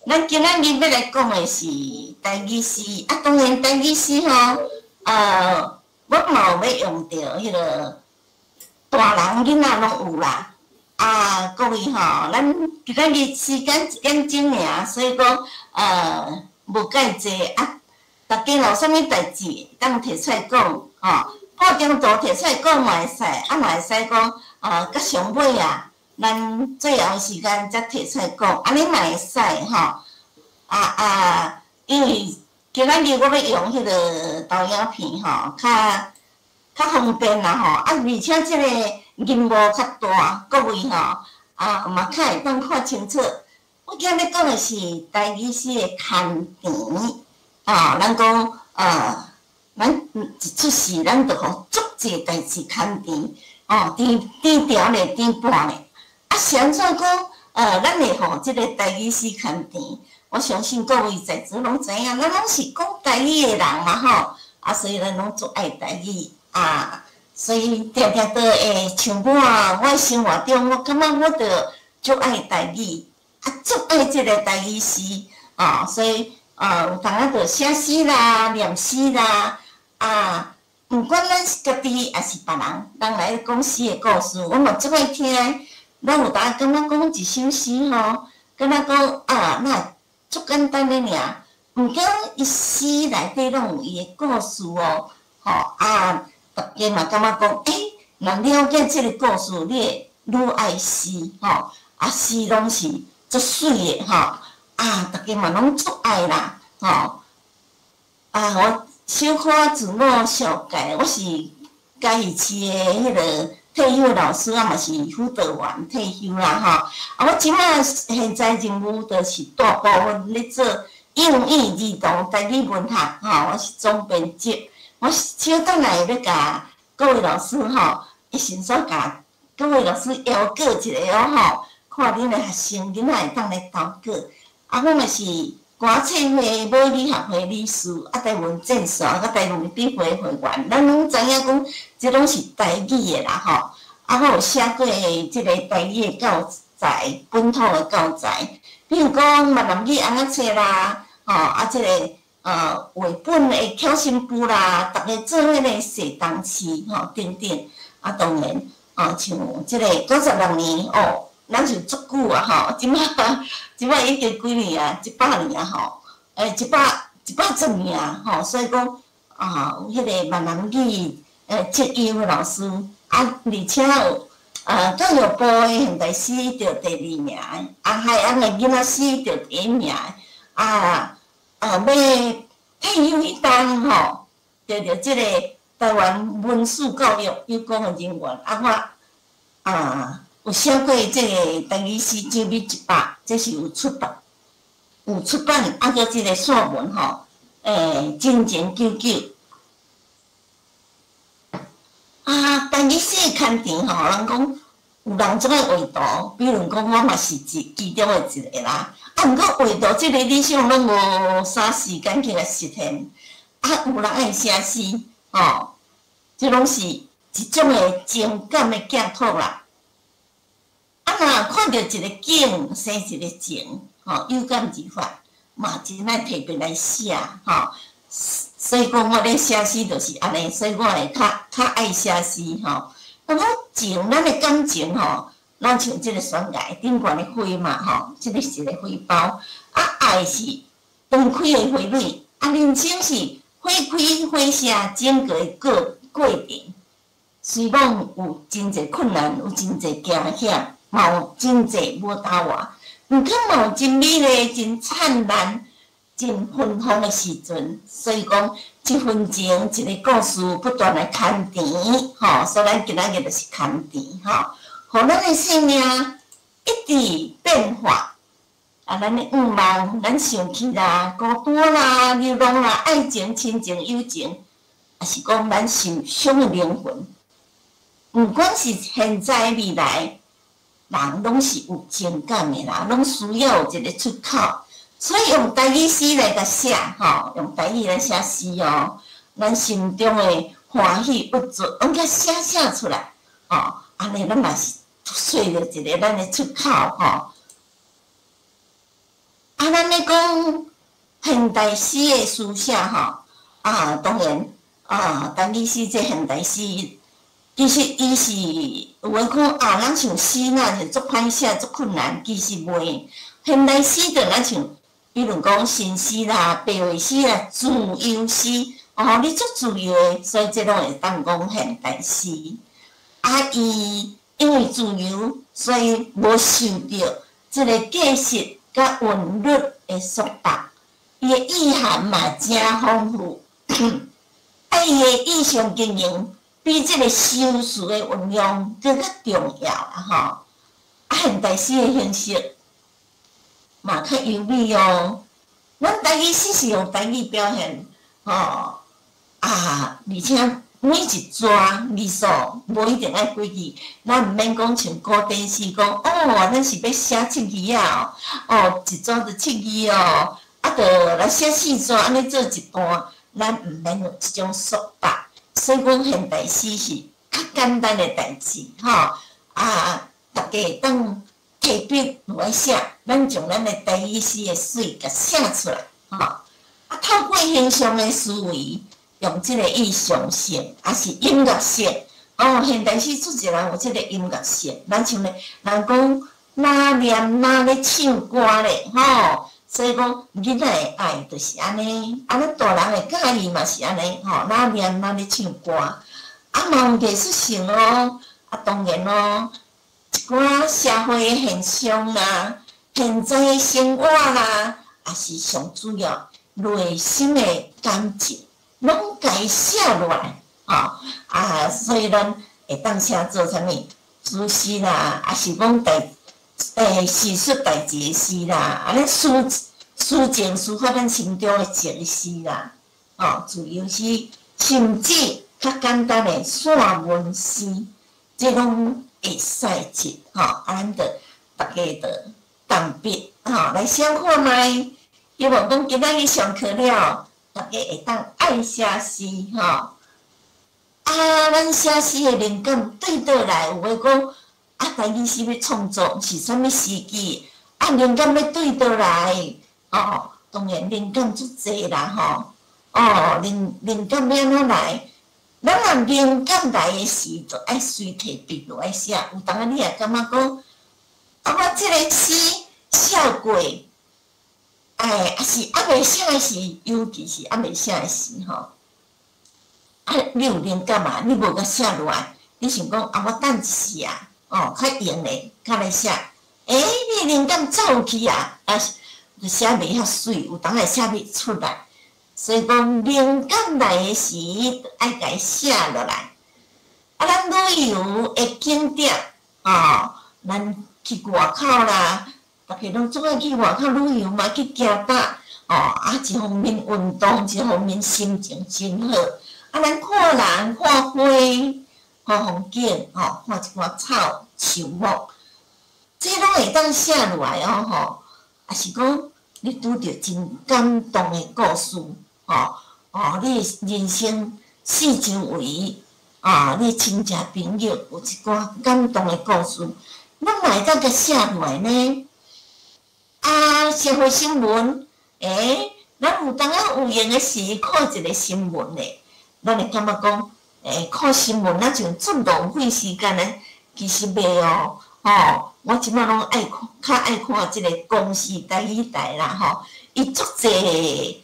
咱今仔日欲來講的是台語詩，啊，當然台語詩吼，我嘛有欲用著彼个大人囡仔攏有啦。啊，各位吼，咱今仔日時間一點鐘爾，所以講無介濟啊。大家若有啥物代誌，會當提出來講，吼，半中途提出來講嘛會使，啊嘛會使講，到上尾啊，咱最後時間才提出來講，按呢嘛會使吼。啊啊，因為今仔日我欲用彼个投影片吼，較較方便啦吼，啊，而且這个螢幕較大，各位吼，啊嘛較會當看清楚。我今日講的是台語詩的牽甜，啊，咱講啊，咱一出世，咱就予足濟代誌牽甜，哦，甜甜條咧，甜半咧。啊，是按怎講？咱會予這个台語詩牽甜？我相信各位在座攏知影，咱攏是講台語的人嘛吼，啊，所以咱攏足愛台語啊，所以定定都會像我，我生活中，我感覺我著足愛台語，啊，足愛這个台語詩，啊，所以有當仔就寫詩啦、念詩啦，啊，毋管咱是家己抑是別人，人來講詩的故事，我嘛足愛聽。咱有當感覺講一首詩吼，敢若講啊，那足簡單的爾，毋過伊詩內底攏有伊的故事哦，吼啊，大家嘛感覺講，欸，若了解這个故事，你會愈愛詩吼，啊，詩攏是足媠的吼，啊，大家嘛攏足愛啦，吼，啊，我小可自我紹介，我是嘉義市的彼个退休老師啊，嘛是輔導員退休啦吼。啊，我這馬現在任務就是大部分咧做幼兒兒童台語文學吼，我是總編輯。我小等下欲共各位老師吼，順紲共各位老師邀稿一下哦吼，看恁的學生囡仔會當來投稿。啊，我嘛是歌冊會母語學會理事，啊，台文戰線佮台灣筆會會員，咱攏知影講，這攏是台語的啦吼。啊，我有寫過這个台語的教材，本土的教材，比如講閩南語尪仔冊啦，吼，啊，這个繪本的巧心句啦，逐家做彼个小東西吼等等。啊，當然，啊，像這个96年哦，咱是足久啊吼，這馬這馬已經幾年啊，100年啊吼，欸，110年啊吼，所以講啊，有彼個閩南語績優老師，啊，而且有教育部的現代詩得第二名，啊，海洋的囡仔詩得第一名，啊，啊，欲退休彼冬吼，得著這個台灣文史教育有關的人員，啊，我啊有寫過這个台語詩獎美100，這是有出版，有出版，啊，閣這个散文吼，欸，真情久久。啊，台語詩牽甜吼，人講有人足愛畫圖，比如講我嘛是一其中的一个啦。啊，毋過畫圖這个理想攏無啥時間去來實現。啊，有人愛寫詩，吼，這攏是一種的情感的寄託啦。啊，若看著一个景，生一个情，吼，有感而發，嘛真愛提筆來寫，吼。所以講，我咧寫詩就是按呢，所以我會較較愛寫詩吼。那麼情，咱的感情吼，咱像這个懸崖頂懸的花嘛吼，這个是一個花苞。啊，愛是斷開的花蕊，啊，人生是花開花謝整個的過過程。雖講有真濟困難，有真濟驚險，嘛有真濟無頭活，毋過嘛有真美麗、真燦爛、真芬芳的時陣，所以講一分鐘一个故事不斷來牽甜，吼，所以咱今仔日就是牽甜，吼，予咱的生命一直變化，啊，咱的願望，咱想去啦，孤單啦，流浪啦，愛情、親情、友情，抑是講咱受傷的靈魂，毋管是現在、未來，人攏是有情感的啦，攏需要有一个出口。所以用台語詩來共寫，吼，用台語來寫詩哦，咱心中的歡喜、鬱卒，攏共寫寫出來，吼，按呢咱嘛是找著一个咱的出口，吼。啊，咱咱咧講現代詩的書寫吼，啊，當然啊，台語詩這現代詩，其實伊是有的講啊，咱像詩若是足歹寫、足困難，其實袂。現代詩就若像，比如講新詩啦、白話詩啦、自由詩，哦，你足自由的，所以這攏會當講現代詩。啊，伊因為自由，所以無受著這个格式佮韻律的束縛，伊的意涵嘛誠豐富。啊，伊的意象經營比這个修辭的運用閣較重要啦吼。啊，現代詩的形式嘛較優美哦。咱台語詩是用台語表現，吼啊，而且每一逝字數無一定愛幾字，咱毋免講像古典詩講，哦，咱是欲寫七字仔哦，哦，一逝就七字哦，啊，著來寫四逝，按呢做一段，咱毋免有這種束縛。所以講現代詩是較簡單的代誌，吼啊，逐家會當提筆落來寫，咱將咱的台語詩的媠共寫出來，吼啊，透過形象的思維，用這个意象性，抑是音樂性，哦，現代詩足濟人有這个音樂性，咱像咧，人講哪念哪咧唱歌咧，吼，所以講囡仔的愛就是按呢，啊，咱大人會佮意嘛是按呢，吼，哪念哪咧唱歌，啊，嘛有藝術性哦，啊，當然咯，一寡社會的現象啦，現在的生活啦，抑是上主要內心的感情。攏共伊寫落來，吼啊！所以咱會當寫做啥物主詩啦，抑是講代敘述代誌的詩啦，啊，咱抒抒情抒發咱心中的情詩啦，吼，自由詩，甚至較簡單的散文詩，這攏會使得，吼，啊，咱就逐家就動筆，吼，來寫看覓，希望講今仔日上課了。逐家會當愛寫詩吼，啊，咱寫詩的靈感對佗來？有的講啊，台語詩欲創作是啥物時機？啊，靈感欲對佗來？哦，當然靈感足濟啦吼，哦，靈靈感欲按怎來？咱若靈感來的時，就愛隨提筆落來寫。有當仔你會感覺講，啊，我這个詩寫過。哎，抑是猶未寫的時，尤其是猶未寫的時吼，啊，你有靈感啊，你無共寫落來，你想講啊，我等一時啊，哦，較閒咧，較來寫。欸，你靈感走去啊，啊，就寫袂遐媠，有當會寫袂出來。所以講，靈感來的時，愛共伊寫落來。啊，咱旅遊的景點，哦，咱去外口啦。逐家攏總愛去外口旅遊嘛，去行搭哦。啊，一方面運動，一方面心情真好。啊，咱看人、看花、看風景，吼，看一寡草樹木，這攏會當寫落來哦，吼。抑是講你拄著真感動的故事，吼哦，你人生四周圍啊，你親戚朋友有一寡感動的故事，咱嘛會當共寫落來呢。啊，社會新聞，欸，咱有當仔有閒的時看一个新聞咧，咱會感覺講，欸，看新聞咱像足浪費時間呢，其實袂哦，吼，我這擺攏愛看，較愛看這个公視台語台啦，吼，伊足濟，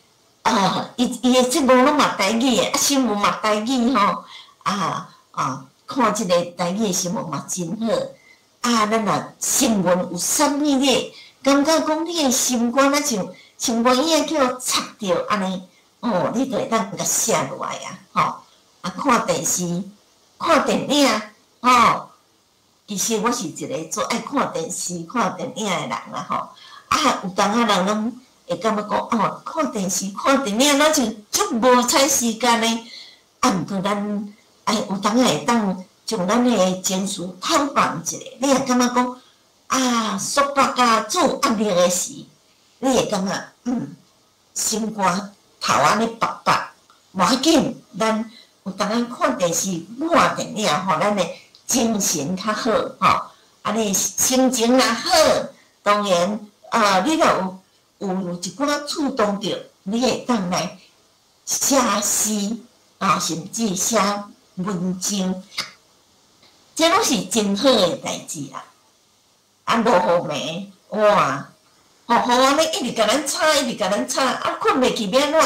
啊，伊伊的節目攏嘛台語的，啊，新聞嘛台語吼，啊啊，看這个台語的新聞嘛真好，啊，咱若新聞有啥物咧？感覺講你的心肝若像心肝耳仔去予插著按呢，哦，你就會當共寫落來啊，吼！啊，看電視、看電影，吼，其實我是一个足愛看電視、看電影的人啦，吼！啊，有當仔人攏會感覺講，哦，看電視、看電影，若像足無彩時間的。啊，毋過咱愛有當仔會當將咱的情緒透放一下，你會感覺講。啊，束縛啊，做壓力的時，你會感覺心肝頭按呢縛縛，無要緊，咱有當仔看電視、看電影，予咱的精神較好，吼，按呢心情若好，當然啊，你若有有一寡觸動著，你會當來寫詩啊，甚至寫文章，這攏是真好的代誌啦。啊，落雨暝，哇，雨雨按呢一直共咱吵，一直共咱吵，啊，睏袂去欲按怎？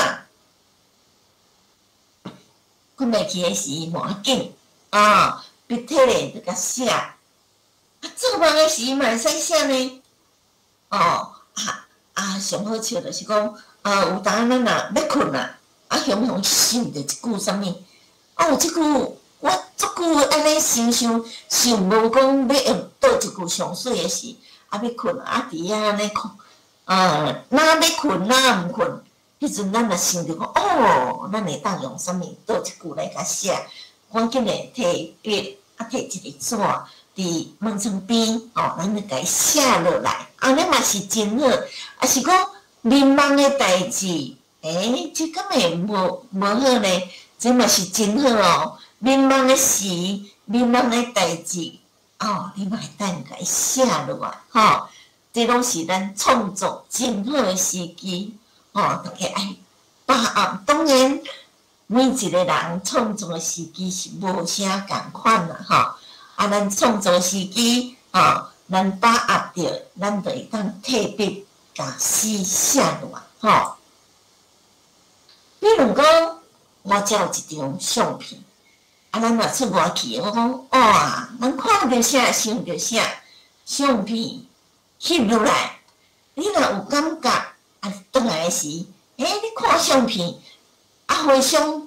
睏袂去的時無要緊，啊，筆提咧就共寫。啊，做夢的時嘛會使寫呢。哦，啊啊，上好笑就是講，啊，有當咱若欲睏啊，啊，雄雄想著一句啥物，啊，有這句我足久按呢想想想無講欲用佗一句上媠的時，啊，欲睏啊，佇遐按呢看，啊，若欲睏若毋睏，彼陣咱若想著講，哦，咱會當用啥物佗一句來共寫，趕緊的提筆啊，提一個紙佇門窗邊，哦，咱就共伊寫落來，按呢嘛是真好。啊是講眠夢的代誌，欸，這敢會無好呢？這嘛是真好哦。眠夢的時，眠夢的代誌，哦，你嘛會當共伊寫落來，吼，這攏是咱創作真好的時機，吼，大家愛把握。當然，每一個人創作的時機是無啥仝款啦，吼。啊，咱創作時機，吼，咱把握著，咱就會當提筆共詩寫落來，吼。比如講，我遮有一張相片，啊，咱若出外去，我講哇，咱看著啥，想著啥，相片翕落來，你若有感覺，啊，轉來的時，欸，你看相片，啊，回想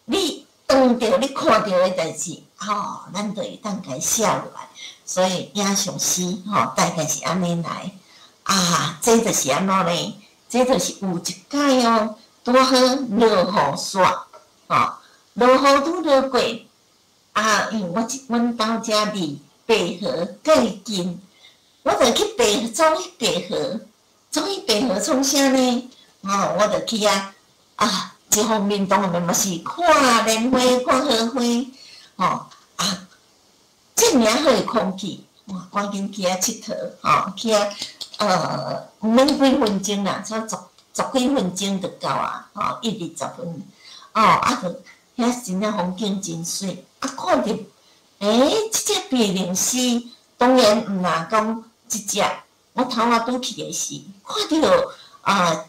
你當著你看著的代誌，吼，咱就會當共伊寫落來。所以影像詩，吼，大概是按呢來。啊，這就是按怎呢？這就是有一擺哦，拄好落雨煞，吼，落雨拄落過，啊，因為我阮兜遮離白河較近，我就去白走去白河，走去白河創啥呢？吼，我就去遐啊，一方面當然嘛是看蓮花、看荷花，吼啊，遮爾好的空氣，哇，趕緊去遐𨑨迌，吼，去遐毋免幾分鐘啦，才十幾分鐘就到啊，吼，一二十分，哦，啊，就遐真正風景真媠，啊，看著，欸，這隻白鷺鷥，當然毋若講這隻，我頭仔拄去的時，看著啊，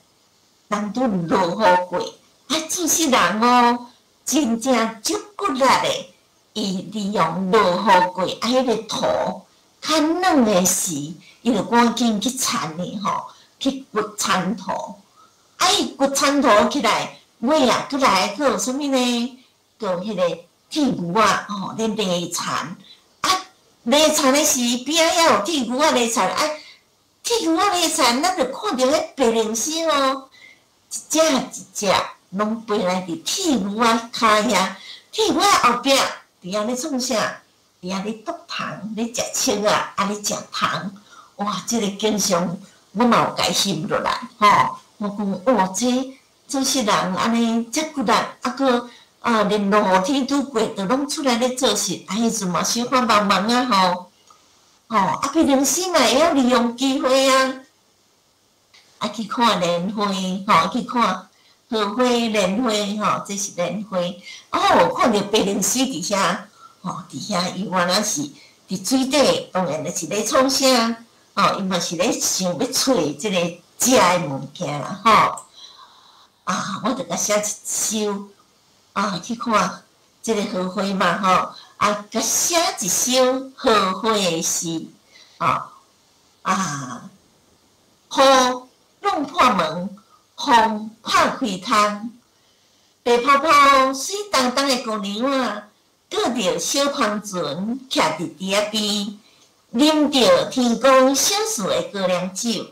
人拄落雨過，啊，做穡人哦，真正足骨力的，伊利用落雨過，啊，彼個土較軟的時，伊就趕緊去田裡吼，去掘田土，啊，伊掘田土起來，尾啊，閣來閣有啥物呢？閣有彼個鐵牛仔吼，咧犁田，啊，犁田的時邊仔遐有鐵牛仔犁田，啊，鐵牛仔犁田，咱就看著彼白鷺鷥哦，一隻一隻攏飛來佇鐵牛仔跤遐，鐵牛仔後壁佇遐咧創啥？佇遐咧啄蟲，咧食粟仔，啊咧食蟲，哇！這個景象我嘛有共伊翕落來，吼！我講哇，這做穡人按呢遮骨力，啊閣啊連落雨天拄過，就攏出來咧做事，啊彼陣嘛小可茫茫啊吼，吼啊白鷺鷥嘛會曉利用機會啊，啊去看蓮花，吼去看荷花、蓮花，吼這是蓮花，哦看著白鷺鷥佇遐，吼佇遐伊原來是佇水底，當然就是咧創啥，吼伊嘛是咧想欲揣這個食的物件啦，吼。啊，我就共寫一首，啊，去看這個荷花嘛，吼，啊，共寫一首荷花的詩，啊，啊，雨弄破門，風拍開窗，白泡泡水當當的姑娘仔，閣著小帆船徛佇池仔邊，啉著天公賞賜的高粱酒，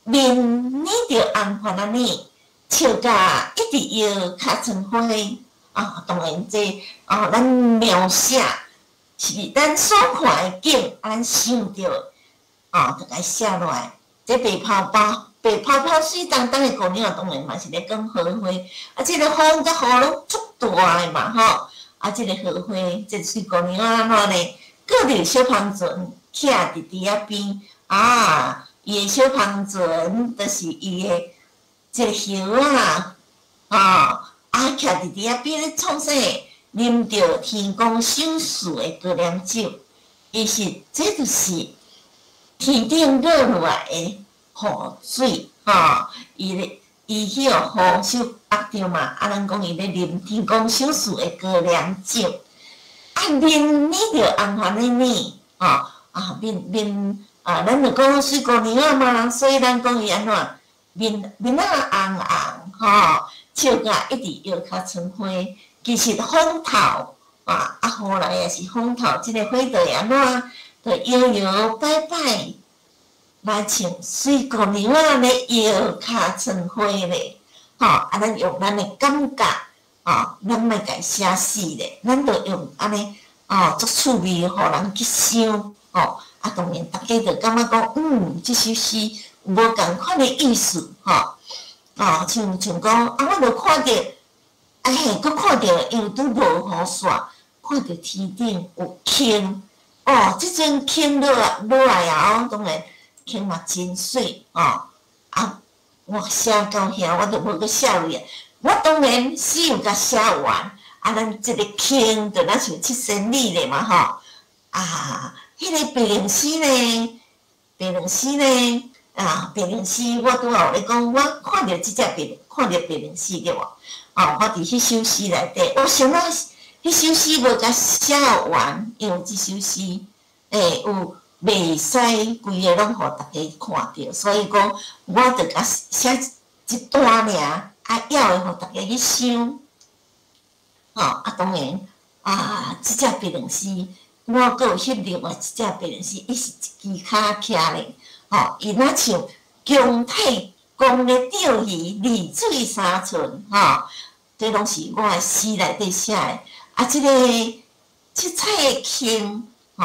面捏著紅番仔呢，笑甲一直搖尻川花啊！當然這啊，咱描寫是咱所看的景，啊，咱想著啊，就共伊寫落來。這白泡泡、白泡泡水當當的姑娘，當然嘛是咧講荷花。啊，這個風佮雨攏足大的嘛，吼！啊，這個荷花，這個水姑娘按怎呢？閣著小帆船徛佇池仔邊啊，伊的小帆船，就是伊的一个叶仔，吼，啊，徛佇佇遐邊咧創啥？啉著天公賞賜的高粱酒，其實這就是天頂落落來的雨水，吼，伊咧伊彼予雨受壓著嘛，啊，咱講伊咧啉天公賞賜的高粱酒，啊，面捏著紅番的臉，吼，啊，面面啊，咱就講水姑娘仔嘛，所以咱講伊按怎面面仔紅紅，吼，笑甲一直搖跤窗花。其實風頭啊，啊，雨來也是風頭，這个花就會按怎，就搖搖擺擺，來像水姑娘仔咧搖跤窗花咧，吼！啊，咱用咱的感覺，吼，咱莫共伊寫死咧，咱就用按呢，哦，足趣味，予人去想，吼！啊，當然，逐家就感覺講，嗯，這首詩無仝款的意思，吼，哦，像像講，啊，我就看著。啊嘿，閣看著因為拄落雨煞，看著天頂有鶯，哦，這陣鶯落來落來啊，哦，當然鶯嘛真媠，哦，啊，我寫到遐，我就無閣寫落去。我當然詩有共寫完，啊，咱這个鶯就若像七仙女咧嘛，吼，啊，彼个白龍詩呢，白龍詩呢，啊，白龍詩我拄仔有咧講，我看著這隻白，看著白龍詩對無？哦，我佇彼首詩內底，我想講彼首詩無共寫完，因為這首詩，欸，有袂使規个攏予逐家看著，所以講我就共寫一段爾，啊，猶會予逐家去想。吼，啊，當然，啊，這隻白龍詩，我閣有翕另外一隻白龍獅，伊是一支跤徛咧，吼，伊若像姜太公咧釣魚，離水三寸，吼，這攏是我的詩內底寫的。啊，這個七彩的鶯，吼，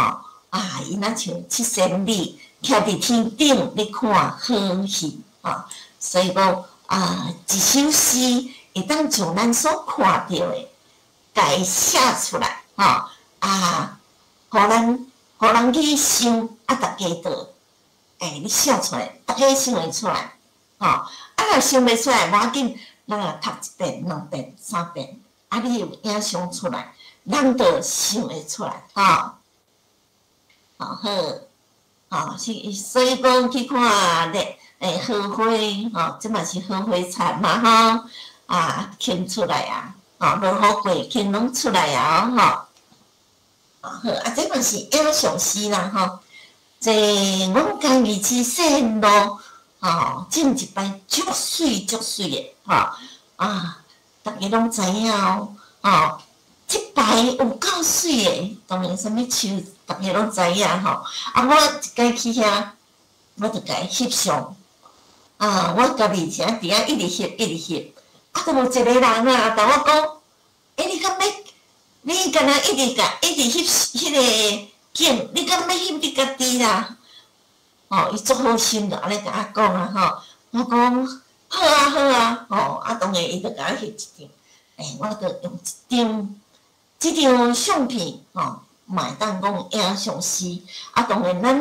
啊，伊若像七仙女徛佇天頂咧看好戲，吼，所以講啊，一首詩會當將咱所看著的，共伊寫出來，吼，啊，予咱予人去想，啊，逐家就，欸，你寫出來，逐家想會出來。吼，啊若想袂出來，無要緊，咱若讀一遍、兩遍、三遍，啊，你有影像出來，人就想會出來，吼。吼好，吼是所以講去看咧，欸，荷花，吼，這嘛是荷花田嘛，吼，啊，牽出來啊，吼，落雨過，牽攏出來啊，吼。好，啊，這嘛是影像詩啦，吼。這阮嘉義市線路。吼，種一擺足媠足媠的，吼啊，逐家攏知影哦，吼，這擺有夠媠的，當然啥物樹，逐家攏知影吼。啊，我一擺去遐，我就共伊翕相，啊，我家己是佇遐一直翕，一直翕，啊，都無一個人啊，共我講，欸，你敢欲？你敢若一直共一直翕彼个景，你敢欲翕你家己啦？吼，伊足好心，就按呢共我講啊吼。我講好啊好啊，吼，啊當然伊就共我翕一張，欸，我就用一張，這張相片吼，嘛會當講影像詩。啊，當然咱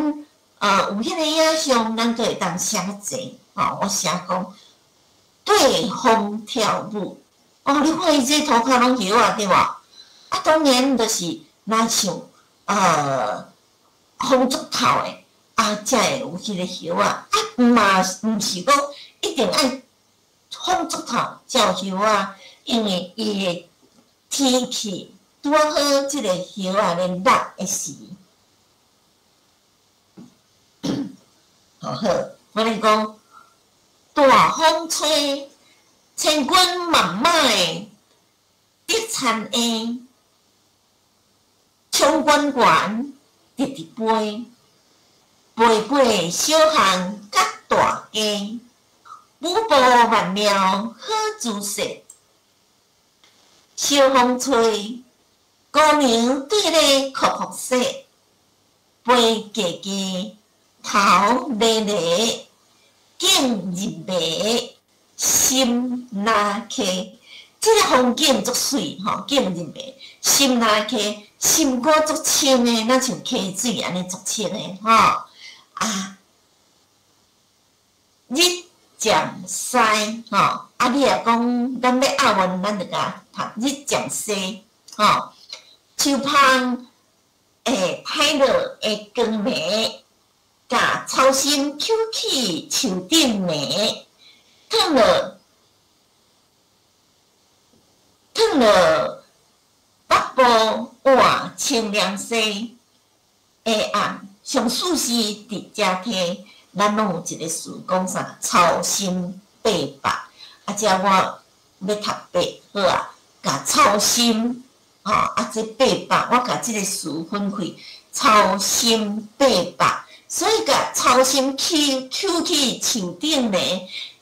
有彼个影像，咱閣會當寫較濟。吼，我寫講對風跳舞，哦，你看伊這塗跤攏葉仔對無？啊，當然就是若像風足透的。啊，才會有彼个葉仔，啊，嘛毋是講一定愛風足透才有葉仔，因為伊的天氣拄仔好，這个葉仔咧落的時，好好，我咧講大風吹，千軍萬馬的竹田下，衝懸懸，直直飛。飛過小巷佮大街，舞步曼妙好姿勢。小風吹，姑娘綴咧哭哭勢，飛低低，頭犁犁，景入迷，心難溪。這个風景足媠吼，景入迷，心難溪，心肝足清的，若像溪水按呢足清的吼。啊，日漸西吼，啊，你若講咱欲押韻，咱就共讀日漸西吼。樹芳會歹落的光暝，共草心搝去樹頂暝，褪落褪落北部換清涼西，下暗上舒適佇遮聽，咱攏有一个詞講啥？操心八百，啊，這我欲讀八好啊，共操心吼，啊，這八百，我共這个詞分開，操心八百，所以共操心搝搝去樹頂呢，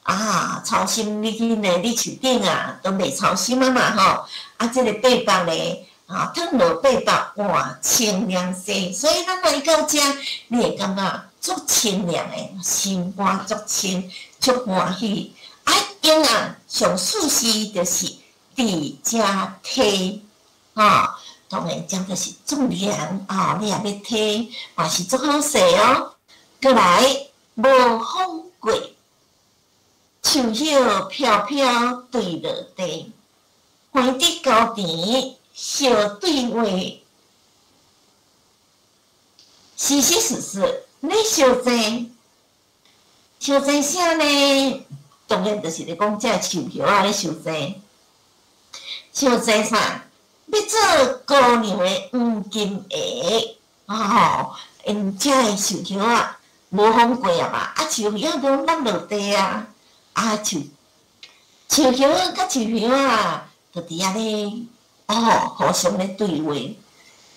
啊，操心你去呢？你樹頂啊，都袂操心啊嘛吼，啊，這个八百呢？啊，褪落八百換清涼西，所以咱來到遮，你會感覺足清涼的，心肝足清，足歡喜。啊，永暗上舒適就是佇遮體，吼，當然遮就是足涼啊！你若欲體嘛是足好勢哦。閣來無風過，樹葉飄飄墜落地，橫佇高田。相對話，時時事事咧相爭，相爭啥呢？當然就是咧講這樹葉仔咧相爭，相爭啥？欲做姑娘的黃金鞋，吼！𪜶這个樹葉仔無風過啊嘛，啊樹葉仔攏落落地啊，啊樹樹葉佮樹葉仔就佇遐咧。哦，互相咧對話，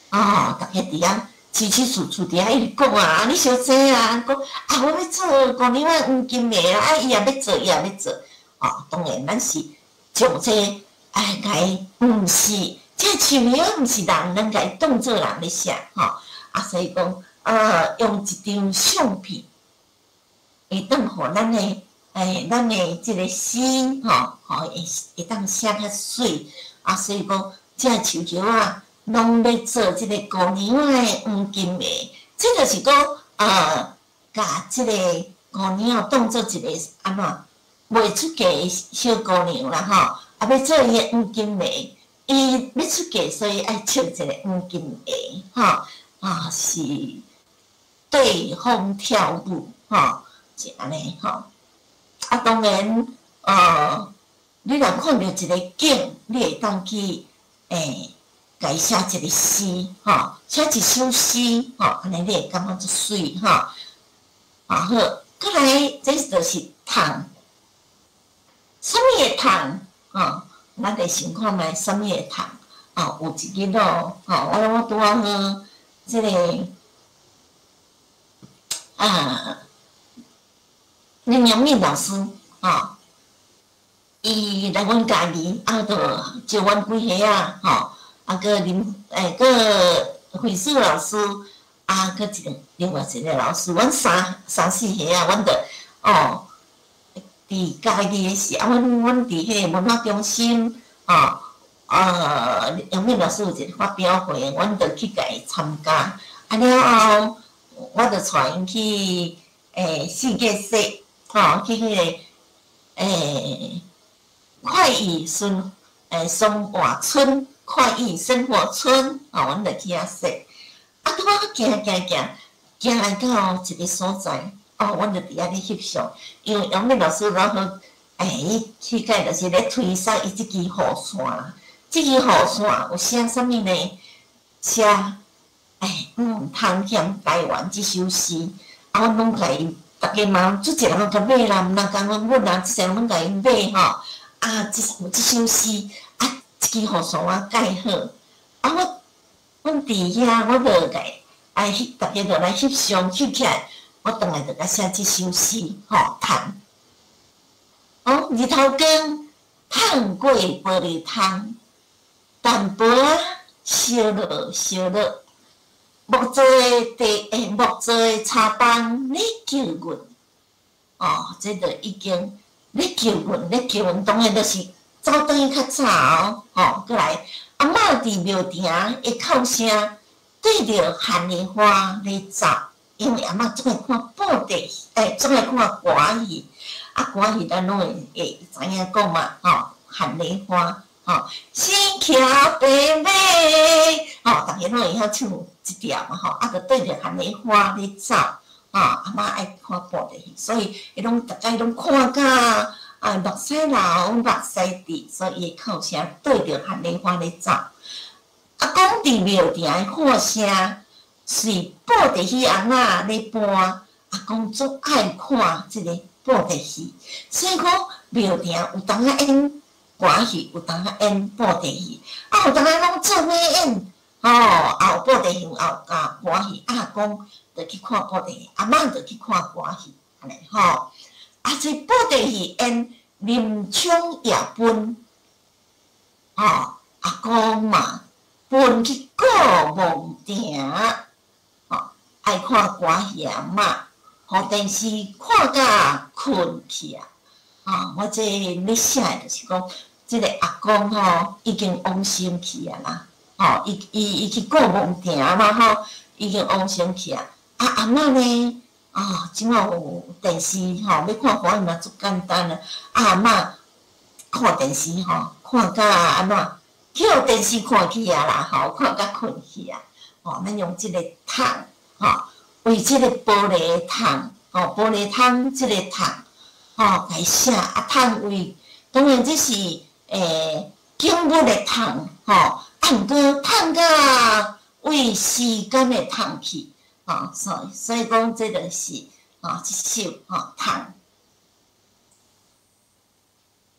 哦，逐家佇遐起起處處佇遐一直講啊，你相爭啊，講啊，我欲做姑娘仔黃金鞋啊，啊，伊也欲做，伊也欲做，哦，當然咱是將這哎，共伊毋是，這樹葉毋是人，咱共伊當做人咧寫，吼，啊，所以講，用一張相片，會當予咱的，哎，咱的這个詩，吼，吼，會會當寫較媠。啊，所以講，這樹葉仔攏欲做這个姑娘仔的黃金鞋，這就是講，共這个姑娘當做一个按怎未出嫁的小姑娘啦吼，啊，欲做伊的黃金鞋，伊欲出嫁，所以愛穿一个黃金鞋，吼，啊，是對風跳舞，吼，是按呢吼。啊，當然，你若看著一個景，你會當去欸，共伊寫一個詩，吼，寫一首詩，吼，按呢你會感覺足媠，吼。啊好，閣來，這就是蟲，啥物會蟲？吼，咱來想看覓，啥物會蟲？啊，有一日哦，吼，我我拄仔好，這个啊，林良敏老師，吼。伊來阮家己，啊，就招阮幾歲仔，吼，啊，閣林，欸，閣惠樹老師，啊，閣一個另外一個老師，阮三三四歲仔，阮就哦，佇嘉義的時，啊，阮阮佇彼个文化中心，吼，啊，楊敏老師有一個發表會，阮就去共伊參加，啊了後，我就帶𪜶去，欸，世界說，吼，去彼个，欸。快意生欸生活村，快意生活村，吼，阮就去遐踅。啊，拄仔行行行，行來到一个所在，哦，阮就佇遐咧翕相。因為楊敏老師老好，欸，伊彼擺就是咧推捒伊這支雨傘，這支雨傘有寫啥物呢？寫欸，毋通嫌台灣這首詩，啊，阮攏共伊，逐家嘛，足濟人攏共買啦，毋但講阮阮啊，足濟人攏共伊買吼。啊，這這首詩，啊，這支雨傘我蓋好，啊，我阮佇遐，我就共啊翕，逐家就來翕相翕起來，我轉來就共寫這首詩，吼，蟲。哦，日頭光透過玻璃窗，淡薄仔燒熱燒熱，木做的茶，欸，木做的茶枋咧叫阮，哦，這就已經。咧叫阮，咧叫阮，當然就是走轉去較早哦，吼，閣來阿嬤佇廟埕的哭聲，對著番枇花咧走，因為阿嬤總愛看布袋，欸，總愛看歌仔戲。啊，歌戲咱攏會知影講嘛，吼，韓梨花，吼，身騎白馬，吼，逐家攏會曉唱這條嘛，吼，啊，就對著韓梨花咧走，吼，阿嬤愛看布袋戲，所以伊攏逐擺攏看甲啊目屎流，目屎滴，所以伊的哭聲對著韓梨花咧走。阿公佇廟埕的喊聲，隨布袋戲尪仔咧搬，阿公足愛看這个布袋戲，所以講廟埕有當仔演歌戲，有當仔演布袋戲，啊有當仔攏做伙演，吼，也有布袋戲，也有甲歌戲，啊阿公就去看布袋戲，阿嬤就去看歌戲，按呢吼。啊，這布袋戲演林沖夜奔，吼，阿公嘛奔去顧墓埕，吼，愛看歌戲的阿嬤，予電視看甲睏去啊！啊，我這咧寫的就是講，這个阿公吼已經往生去啊啦，吼，伊去顧墓埕嘛吼，已經往生去啊。啊，阿嬤呢？啊，這馬有電視吼，欲看歌戲嘛足簡單啊。啊，阿嬤看電視吼，看甲按怎？去予電視看去啊啦，吼，看甲睏去啊。吼，咱用這个筒，吼，為這个玻璃筒，吼，玻璃窗這个筒，吼，來寫啊，筒為當然這是景物的筒，吼，啊，毋過筒甲為時間的筒去，吼，所以講這就是吼，這首吼筒，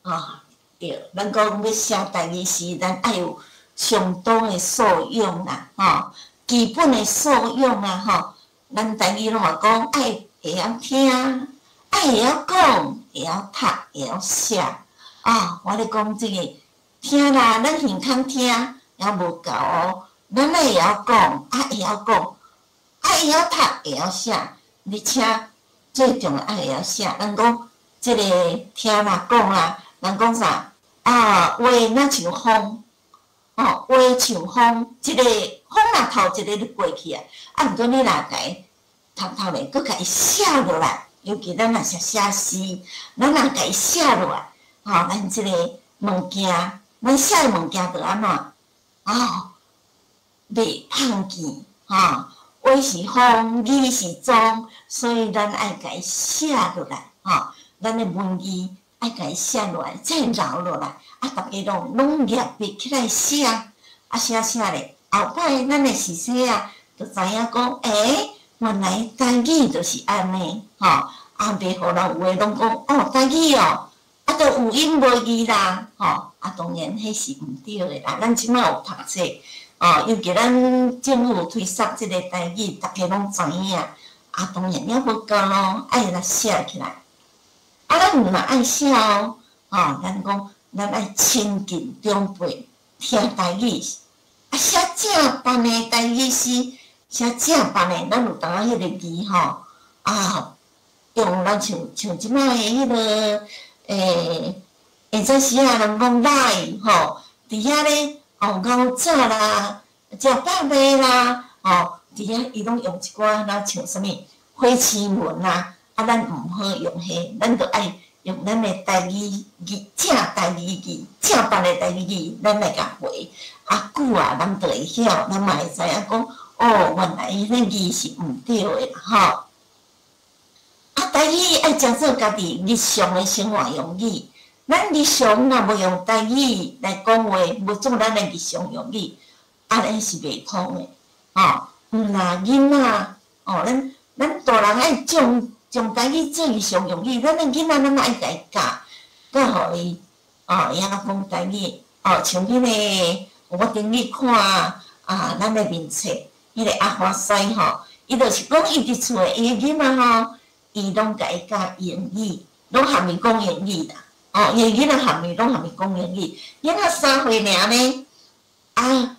啊。對，咱講欲寫台語詩，咱愛有相當的素養啦，吼，基本的素養啊，吼。咱台語攏嘛講，愛會曉聽，愛會曉講，會曉讀，會曉寫。啊，我咧講這个聽啦，咱耳孔聽猶無夠哦，咱愛會曉講，啊會曉講，啊會曉讀，會曉寫，而且最重要愛會曉寫。咱講這个聽啦，講啦，人講啥？啊，話若像風，吼，話像風，一个風若透一个就過去啊。啊，毋過你若共伊讀讀咧，閣共伊寫落來，尤其咱若是寫詩，咱若共伊寫落來，吼，咱這个物件，咱寫的物件就按怎？哦，袂芳見，吼，話是風，字是蹤，所以咱愛共伊寫落來，吼，咱的文字。愛共伊寫落來，才會留落來。啊，逐家攏攏拿筆起來寫，啊寫寫咧，後擺咱的序細仔，就知影講，欸，原來台語就是按呢，吼，啊，袂予人有的攏講，哦，台語哦，啊，都有音無字啦，吼，啊，當然彼是毋對的啦。咱這馬有讀冊，哦，尤其咱政府推捒這个台語，逐家攏知影，啊，當然了無夠咯，愛來寫起來。啊，咱毋嘛愛寫哦，吼，咱講咱愛親近長輩，聽台語，啊，寫正範的台語詩，寫正範的，咱有當仔彼个字吼，啊，用咱像像這擺的彼个，會早時仔人講來吼，佇遐咧哦熬早啦，食飽未啦，吼，佇遐伊攏用一寡若像啥物火星文啊。啊，咱毋好用彼，咱著愛用咱的台語字，正台語字，正範的台語字，咱來共回。啊，久啊，咱就會曉，咱嘛會知影講，哦，原來彼个字是毋對的啦，吼。啊，台語愛誠做家己日常的生活用語。咱日常若無用台語來講話，無做咱的日常用語，按呢是袂通的，吼。毋若囡仔，哦，咱大人愛將。將台語做日常用語，咱的囡仔咱愛共伊教，教予伊哦會曉講台語。哦，像彼个我頂日看啊，咱的面冊，彼个阿華師吼，伊就是講伊佇厝的伊的囡仔吼，伊攏共伊教英語，攏含伊講英語啦。哦，伊的囡仔含伊攏含伊講英語。囡仔3歲爾呢，啊，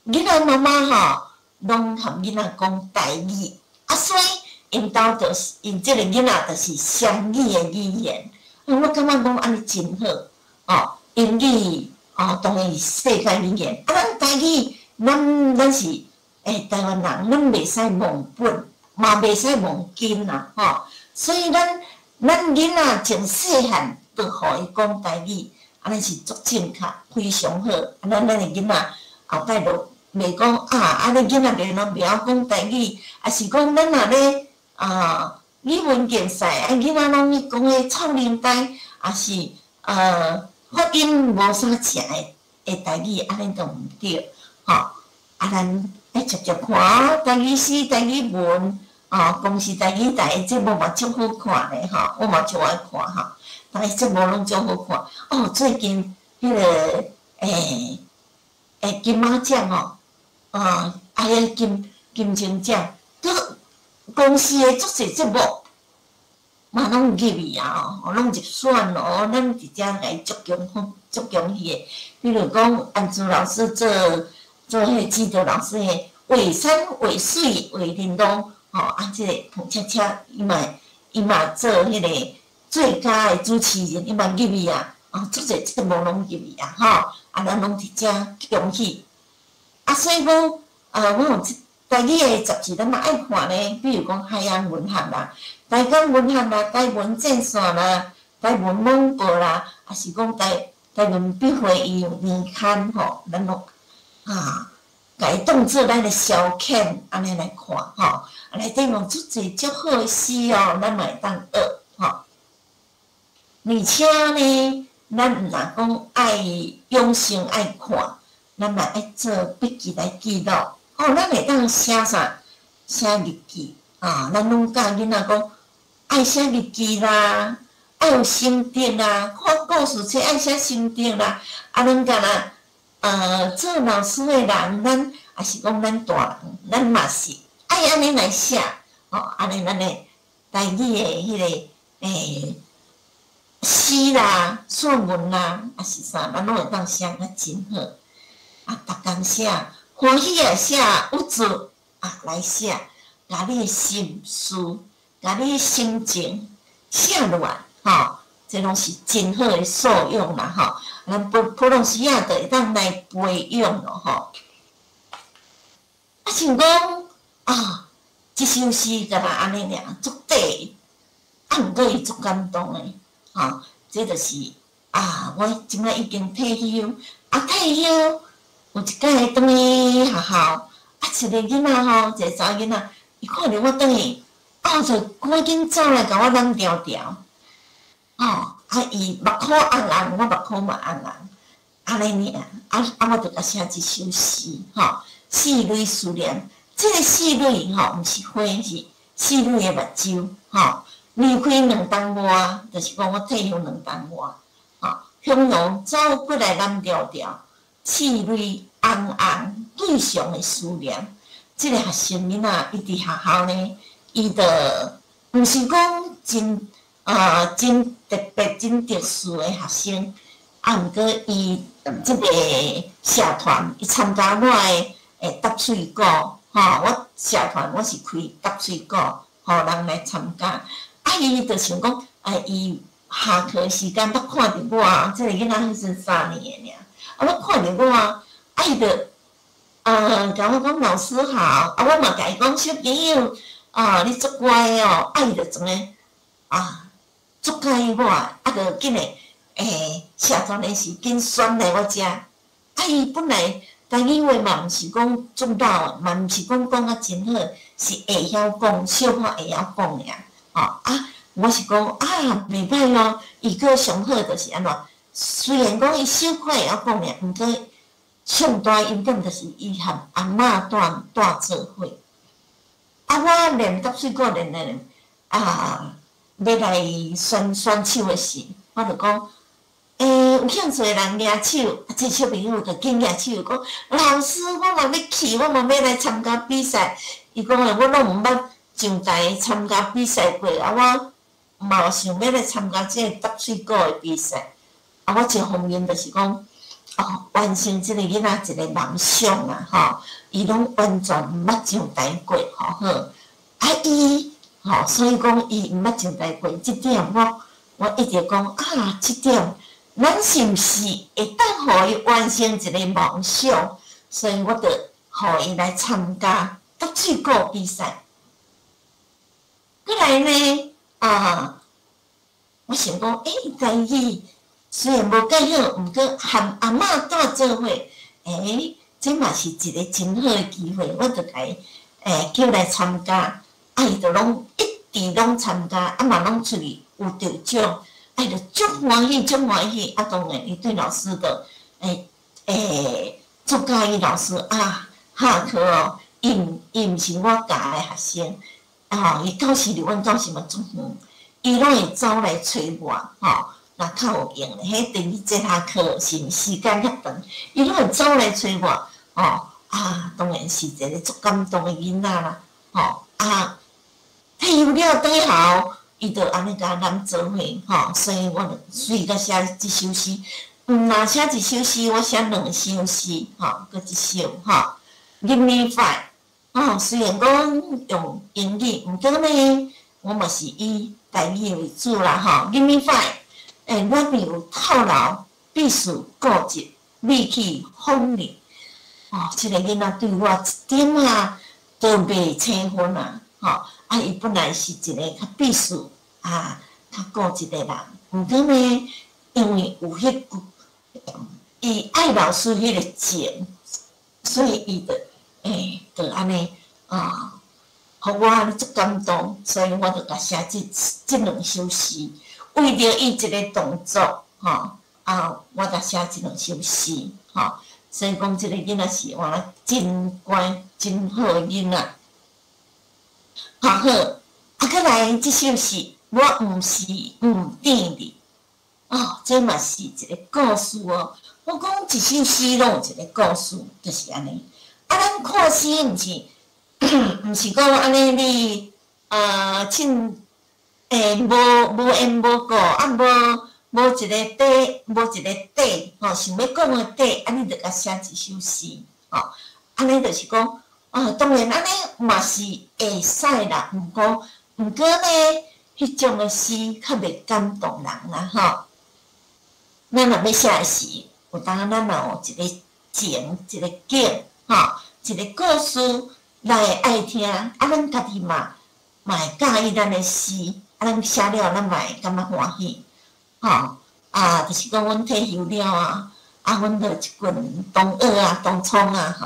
囡仔媽媽吼，攏含囡仔講台語，啊，所以。𪜶兜就是𪜶這个囡仔就是雙語的語言，啊，我感覺講按呢真好，哦，英語哦當然是世界語言，啊，咱台語，咱咱是台灣人，咱袂使忘本，嘛袂使忘根啦，吼，所以咱咱囡仔從細漢就予伊講台語，按呢是足正確，非常好。按呢咱的囡仔後擺就袂講啊，按呢囡仔袂攏袂曉講台語，抑是講咱若咧啊語文競賽，啊囡仔攏去講彼臭奶呆，抑是發音無啥正的台語，按呢就毋對，吼。啊，咱愛常常看哦，台語詩、台語文，哦，公視台語台的節目嘛足好看咧，吼，我嘛足愛看吼，逐个節目攏足好看。哦，最近彼个金馬獎吼，啊，彼个金鐘獎，閣公視的足濟節目嘛攏入去啊，哦，攏入選哦，咱佇遮共伊足恭喜，足恭喜的。比如講，安珠老師做彼个指導老師的畫山畫水畫玲瑯，吼啊，這個彭恰恰伊嘛做彼个最佳的主持人，伊嘛入去啊，哦，足濟節目攏入去啊，吼，啊，咱攏佇遮恭喜。啊，所以講，我有這台語的雜誌，咱嘛愛看咧，比如講海洋文學啦、台港文學啦、台文戰線啦、台文網報啦，抑是講台文筆會伊有年刊吼，咱攏啊，共伊當做咱的消遣，按呢來看吼。啊，內底嘛足濟足好的詩哦，咱嘛會當學吼。而且呢，咱毋但講愛養成愛看，咱嘛愛做筆記來記錄。哦，咱會當寫啥？寫日記啊！咱攏教囡仔講，愛寫日記啦，愛有心得啦，看故事冊愛寫心得啦。啊，咱敢若做老師的人，咱抑是講咱大人，咱嘛是愛按呢來寫，吼，按呢咱的台語的彼个詩啦、作文啦，抑是啥，咱攏會當寫甲真好。啊，逐工寫，歡喜也寫，鬱卒啊來寫，共你的心事，共你的心情寫落來，吼，這攏是真好的素養啦，吼。咱普通時仔就會當來培養咯，吼。啊，像講啊，這首詩敢若按呢爾，足短，啊，毋過伊足感動的，吼。這就是啊，我這擺已經退休，啊，退休有一擺轉去學校，啊，一个囡仔吼，一个查某囡仔，伊看著我轉去，啊，就趕緊走來共我攬牢牢，吼，啊，伊目箍紅紅，我目箍嘛紅紅，按呢爾，啊啊，我就共寫一首詩，吼，四蕊思念，這个四蕊吼，毋是花，是四蕊的目睭，吼，離開2冬外，就是講我退休2冬外，吼，雄雄走過來攬牢牢，四蕊紅紅對上的思念，這个學生囡仔，伊佇學校呢，伊就毋是講真特別、真特殊的學生，啊，毋過伊這个社團，伊參加我的答喙鼓，吼，我社團我是開答喙鼓，予人來參加。啊，伊就想講，啊，伊下課時間捌看著我，這个囡仔彼陣3年的爾，啊，捌看著我，啊，伊就共我講老師好，啊，我嘛共伊講小朋友，啊，你足乖的哦，啊，伊就創个啊，足喜歡我，啊，就緊的社團的時緊選來我遮，啊，伊本來台語話嘛毋是講足老，嘛毋是講講甲真好，是會曉講，小可會曉講爾，吼啊，我是講啊，袂歹哦，伊閣上好就是按怎，雖然講伊小可會曉講爾，毋過上大優點就是伊和阿嬤蹛做伙。啊，我練答喙鼓練練練，啊，欲來選選手的時，我就講，有興趣的人舉手，啊，這小朋友就緊舉手講，老師，我嘛欲去，我嘛欲來參加比賽。伊講的，我攏毋捌上台參加比賽過，啊，我嘛想欲來參加這个答喙鼓的比賽。啊，我一方面就是講，哦，完成這个囡仔一个夢想啦，吼，伊攏完全毋捌上台過，吼好。啊，伊吼，所以講伊毋捌上台過，這點我一直講啊，這點咱是毋是會當予伊完成一个夢想？所以我就予伊來參加答喙鼓比賽。過來呢，啊，我想講，台語雖然無介好，毋過和阿嬤蹛做伙，這嘛是一個真好的機會，我就共伊叫來參加，啊，伊就攏一直攏參加，啊嘛攏出去有得獎，啊，伊就足歡喜，足歡喜，啊，當然伊對老師就足佮意老師啊，下課哦，伊毋是我教的學生，啊，伊教室離阮教室嘛足遠，伊攏會走來揣我，吼，若較有閒，彼第二節下課是時間較長，伊攏會走來揣我，吼，啊，當然是一個足感動的囡仔啦，吼，啊，退休了轉去校，伊就按呢共咱做伙，吼，所以我就隨共寫這首詩，毋若寫一首詩，我寫兩首詩，吼，閣一首，吼，Give me five，吼，雖然講用英語，毋過呢，我嘛是以台語為主啦，吼，Give me five，我面有透流，必須固執，意氣鋒利，哦，這个囡仔對我一點仔都袂青昏啊，吼，啊，伊本來是一個較必須啊，較固執的人，毋過呢，因為有彼句，伊愛老師彼个情，所以伊就就按呢啊，予我按呢足感動，所以我就共寫這兩首詩，為著伊一个動作，吼，啊，我就寫這兩首詩，吼，所以講這个囡仔是我真乖、真好的囡仔。好，好，啊，閣來這首是我毋是毋甜的，哦，這嘛是一个故事哦。我講一首詩攏有一个故事，就是按呢。啊，咱看詩毋是講按呢你凊無緣無故啊，無一个底，無一个底，吼，想欲講的底，啊，你就共寫一首詩，吼，按呢就是講，啊，當然按呢嘛是會使啦，毋過呢，彼種的詩較袂感動人啦，吼。咱若欲寫的詩，有當咱若有一個情，一個景，吼，一個故事，人會愛聽，啊，咱家己嘛會佮意咱的詩，啊，咱寫了咱嘛會感覺歡喜，吼，啊，就是講阮退休了啊，啊，阮就一群同學啊、同窗啊，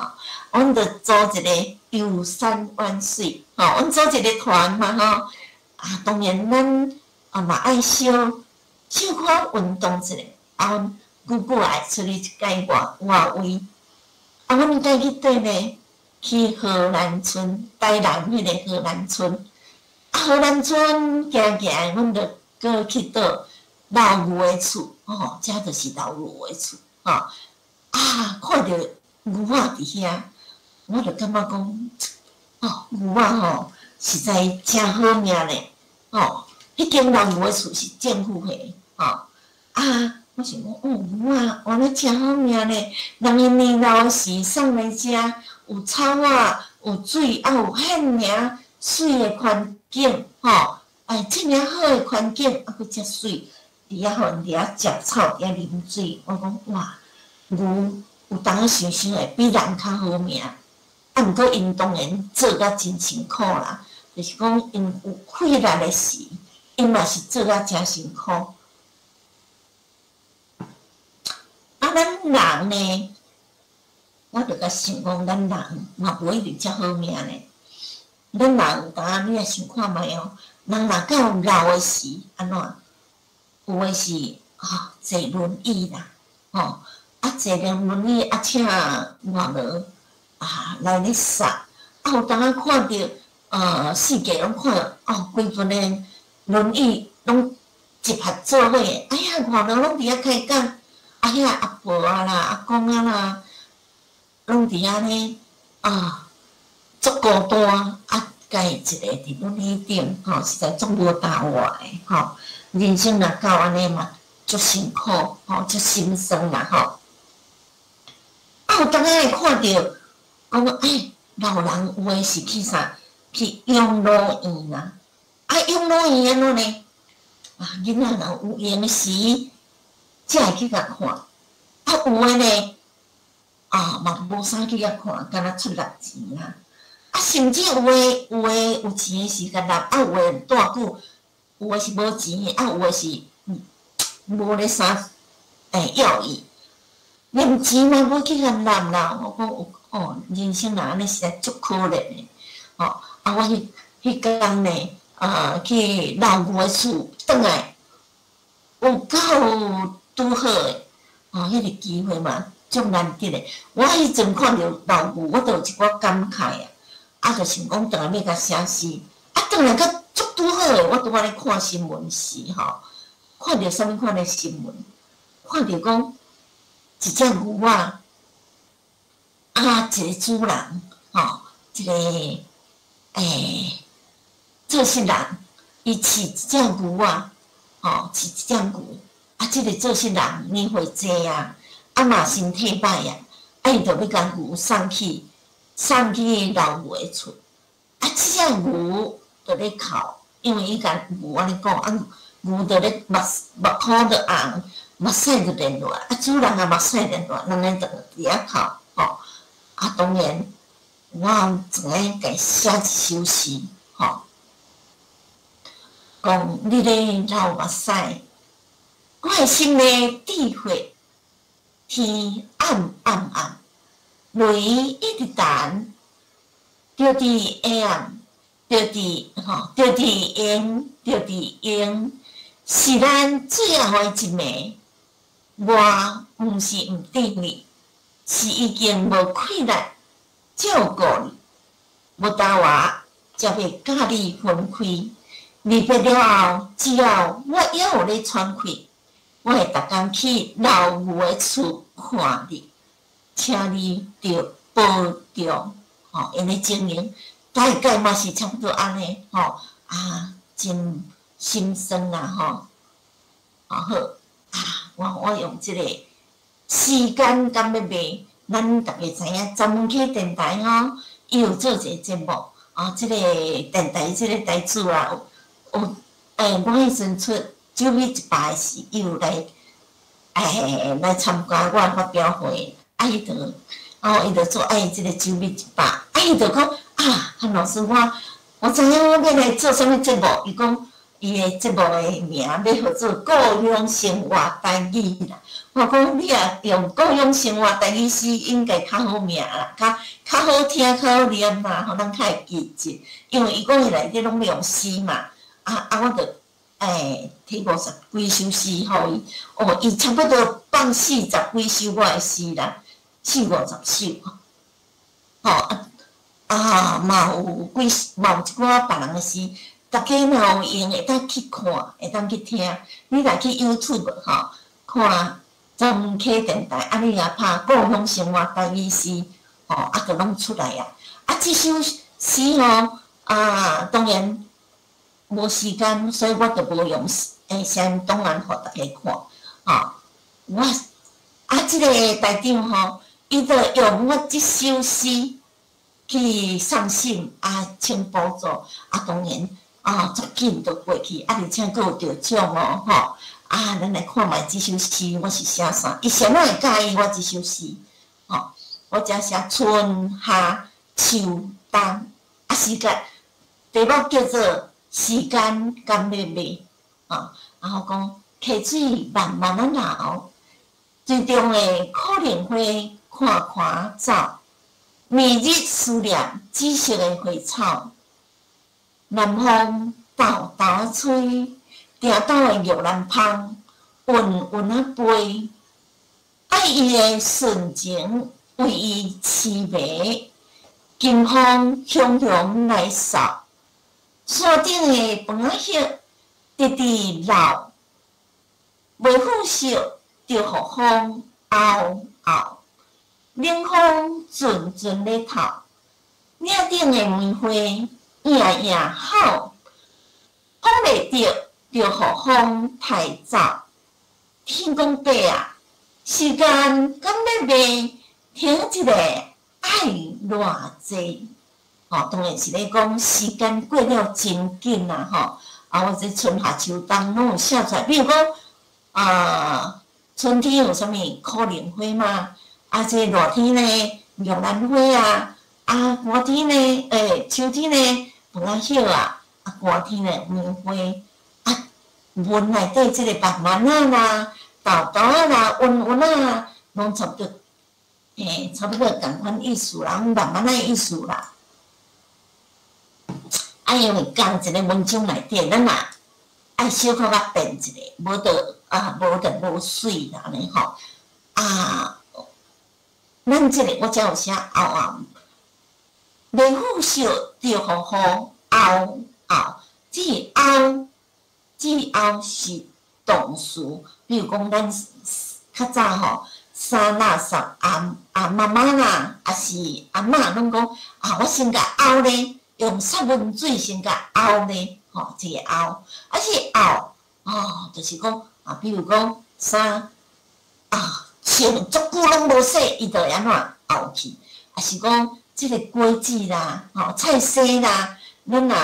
吼，阮就組一個遊山玩水，吼，阮組一個團嘛，吼，啊，當然咱啊嘛愛小小可運動一下，啊，阮久久會出去一擺外外圍，啊，阮該去佗呢？去河南村，台南彼个河南村，啊，河南村行行，阮就閣去佗老牛的厝，吼，遮就是老牛的厝，吼，啊，看著牛仔佇遐，我就感覺講，哦，牛仔吼，實在誠好命咧，吼，彼間老牛的厝是政府的，吼，啊，我想講，哦，牛仔原來誠好命咧，人𪜶年老時送來遮，有草仔，有水，啊有遐爾媠的環境，吼，哎，這爾好的環境，啊閣遮媠，佇遐予𪜶佇遐食草，佇遐啉水，我講哇，牛有當想想會比人較好命，啊，毋過𪜶當然做甲真辛苦啦，就是講𪜶有費力的時，𪜶嘛是做甲誠辛苦。啊，咱人呢？我就共想講，咱人嘛無一定遮好命呢。咱人有當你若想看覓哦，人若到老的時，按怎？有的是吼坐輪椅啦，吼啊坐輪椅啊請外勞啊來咧捒，啊有當仔看著四界攏看哦，規陣的輪椅攏集合做伙，啊遐外勞攏佇遐開講，啊遐阿婆啊啦、阿公啊啦，攏佇遐咧啊，足孤單，啊，家己一個佇輪椅頂，吼，實在足無膽活的，吼。人生若到按呢嘛，足辛苦，吼，足心酸啦，吼。啊，有當仔會看著，講欸，老人有的是去啥？去養老院啦。啊，養老院按怎呢？啊，囡仔若有閒時，才會去共看。啊，有的呢？啊，嘛無啥去遐看，敢若出納錢啦。啊，甚至有的有錢的是共納，啊，有的蹛久，有的是無錢的，啊，有的是無咧啥要伊，連錢嘛無去共攬啦。我講有哦，人生若按呢實在足可憐的，吼！啊，我彼工呢，去老牛的厝轉來，有夠拄好的，吼，彼個機會嘛足難得的。我彼陣看著老牛，我就有一寡感慨啊，啊，就想講轉來欲共寫詩，啊，轉來閣足拄好的，我拄仔咧看新聞時吼，看著啥物款的新聞？看著講一隻牛仔，啊，一個主人，吼，一個做穡人，伊飼一隻牛仔，吼，飼一隻牛，啊，這個做穡人年歲濟啊，啊嘛身體歹啊，啊，伊就欲共牛送去老牛的厝，啊，這隻牛就咧哭，因為伊共牛按呢講，啊，牛就咧目箍就紅，目屎就連落來，啊，主人也目屎連落來，兩个就佇遐哭，吼，啊，當然，我轉來共寫一首詩，吼，講你咧流目屎，我的心內滴血，天暗暗暗，雷一直彈，著佇下暗，著佇吼，著佇閒，著佇閒，是咱最後的一暝。我毋是毋等你，是已經無氣力照顧你，無焦活才欲佮你分開。離別了後，只要我猶有咧喘氣，我會逐工去老牛的厝看你，請你著保重。吼，𪜶的情形大概嘛是差不多按呢，吼啊，真心酸啊，吼，啊好啊，我用這个時間敢欲賣，咱逐家知影，十門溪電台吼，伊有做一個節目，啊，這個電台這個台主啊，有我彼陣出酒米一百時，伊有來參加我的發表會，啊，伊就，哦，伊就做愛這個酒米一百，啊，伊就講啊，韓老師，我知影我欲來做啥物節目，伊講伊的節目的名欲號做故鄉生活台語啦。我講你若用故鄉生活台語詩，應該較好名啦，較好聽，較好念啦，予人較會記得。因為伊講伊內底攏用詩嘛，啊，我就提五十幾首詩予伊，哦，伊差不多放四十幾首我的詩啦，四五十首，吼啊嘛有幾嘛有一寡別人的詩，逐家若有閒會當去看，會當去聽。你若去 YouTube 吼看十門溪電台，啊，你若拍故鄉生活台語詩，吼啊，就攏出來啊。啊，這首詩吼啊，當然無時間，所以我就無用聲檔案予大家看，吼。我啊，這個台長吼，伊就用我這首詩去送信啊，請補助啊，當然啊，足緊就過去，啊，而且閣有得獎哦，吼！啊，咱來看覓這首詩，我是寫啥？伊啥物會佮意我這首詩？吼，我遮寫春夏秋冬，啊，時間題目叫做時間敢欲賣，吼，然後講溪水慢慢仔流，水中的可能花看看走，明日思念紫色的花草，南風豆豆吹，埕斗的玉蘭香，勻勻仔飛，愛伊的純情為伊痴迷，金風雄雄來掃，山頂的楓仔葉直直老，袂腐蝕就予風嗷嗷，冷風陣陣咧透，嶺頂的梅花颺颺吼，風袂著就予風刣走。天公伯啊，時間敢欲賣，停一下愛偌濟？吼，當然是咧講時間過了真緊啊！吼，啊，我這春夏秋冬攏有寫出來，比如講啊，春天有啥物可能花嘛？啊，這熱天呢，玉蘭花啊，啊，寒天呢，秋天呢，楓仔葉啊，啊，寒天呢，梅花，啊，文內底這个慢慢仔啦、豆豆仔啦、溫溫仔啦，攏差不多，嘿，差不多仝款意思啦，攏慢慢仔意思啦。啊，因為仝一个文章內底，咱若愛小可較變一下，無就啊，無就無媠啦，按呢吼。啊，咱這个我遮有寫後啊，袂付惜著予雨後後，這個後，這個後是動詞，比如講咱較早吼，衫垃圾阿阿媽媽啦，抑是阿嬤攏講啊，我先共沤咧，用殺蚊水先共沤咧，吼，這個沤，啊是後，哦，就是講啊，比如講衫啊，穿足久攏無洗，伊就會按怎沤去，抑是講這个果子啦，吼，菜踅啦，咱若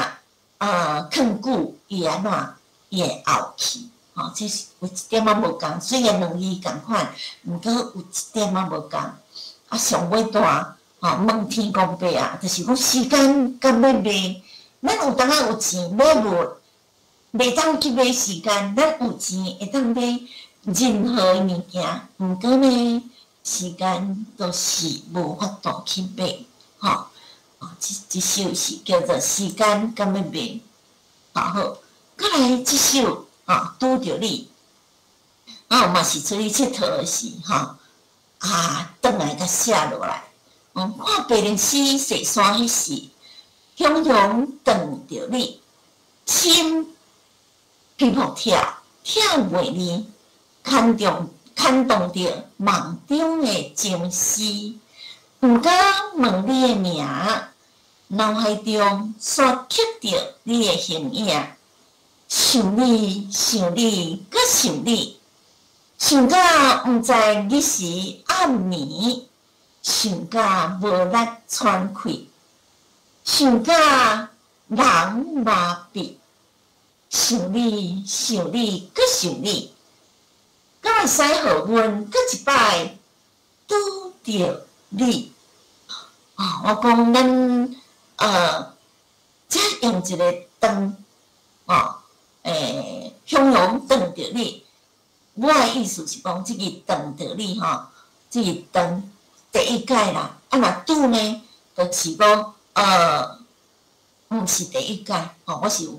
啊囥久，伊會按怎？伊會沤去，吼，這是有一點仔無仝，雖然兩字仝款，毋過有一點仔無仝。啊，上尾段，吼，問天公伯啊，就是講時間敢欲賣，咱有當仔有錢買物，袂當去買時間，咱有錢會當買任何的物件，毋過呢，時間都是無法度去買，吼。啊，這這首是叫做時間敢欲賣，好，閣來這首啊，拄著你，啊，嘛是出去𨑨迌的時，吼，啊，轉來共寫落來。嗯，看白鷺鷥踅山彼時，雄雄撞著你，心噼噗跳，跳袂離，牽動牽動著夢中的情絲，毋敢問你的名，腦海中煞刻著你的形影，想你想你閣想你，想到毋知日時暗暝。想甲無力喘氣，想甲人麻痺，想你想你閣想你，敢會使予阮閣一擺拄著你？啊，我講咱遮用一个撞，哦，雄雄撞著你，我的意思是講，這个撞著你吼，這个撞。第一擺啦，啊若拄呢，就是講，毋是第一擺，吼，我是有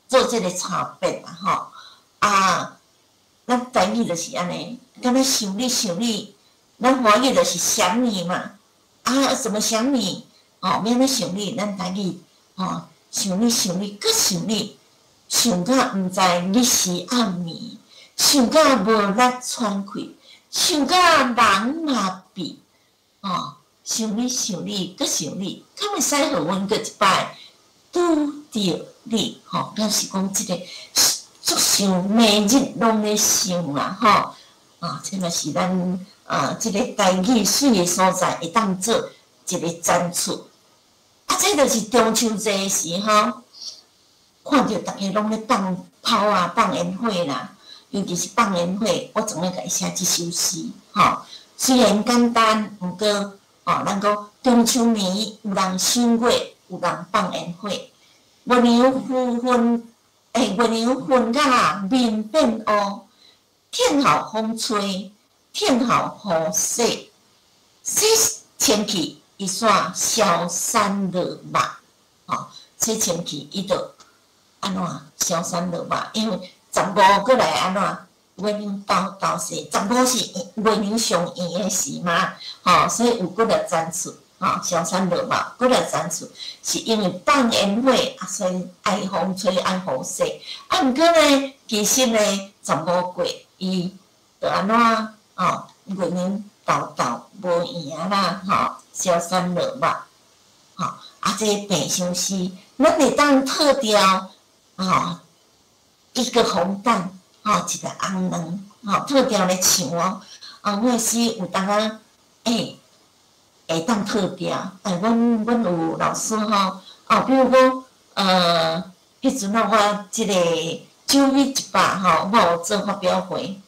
做這个差別啦，吼，啊，咱台語就是按呢，敢若想你想你，咱華語就是想你嘛，啊，怎麼想你？哦，欲按怎想你？咱台語，吼，想你想你，閣想你，想甲毋知日時暗暝，想甲無力喘氣。想甲人麻痺，哦，想你想你，閣想你，敢會使予阮閣一擺拄著你？吼，表示講這个足想，每日攏咧想啦，吼，啊，這嘛是咱啊，這个台語媠的所在，會當做一个展出。啊，這就是中秋節時吼，看著逐家攏咧放炮啊，放煙火啦。尤其是放煙火，我總愛共伊寫這首詩，吼。雖然簡單，毋過，吼，咱講中秋暝有人賞月，有人放煙火。月娘浮雲，月娘雲甲面變烏，天候風吹，天候雨洗，洗清氣伊煞消散落目，吼，洗清氣伊就按怎消散落目，因為。十五閣來按怎？月娘沓沓踅，十五是月娘上圓的時嘛，吼，所以有幾若層次，吼，消散落目，幾若層次，是因為放煙火啊，所以愛風吹愛雨洗。啊，毋過呢，其實呢，十五過伊就按怎？吼，月娘沓沓無圓啦，吼，消散落目，吼，啊，這個平常時，咱會當套牢，吼。一个紅蛋，吼，一个紅卵，吼，套牢咧唱哦。啊，我的詩有當仔，會當套牢。阮阮有老師吼，哦，比如講，彼陣啊，我這个9月100吼，我有做發表會。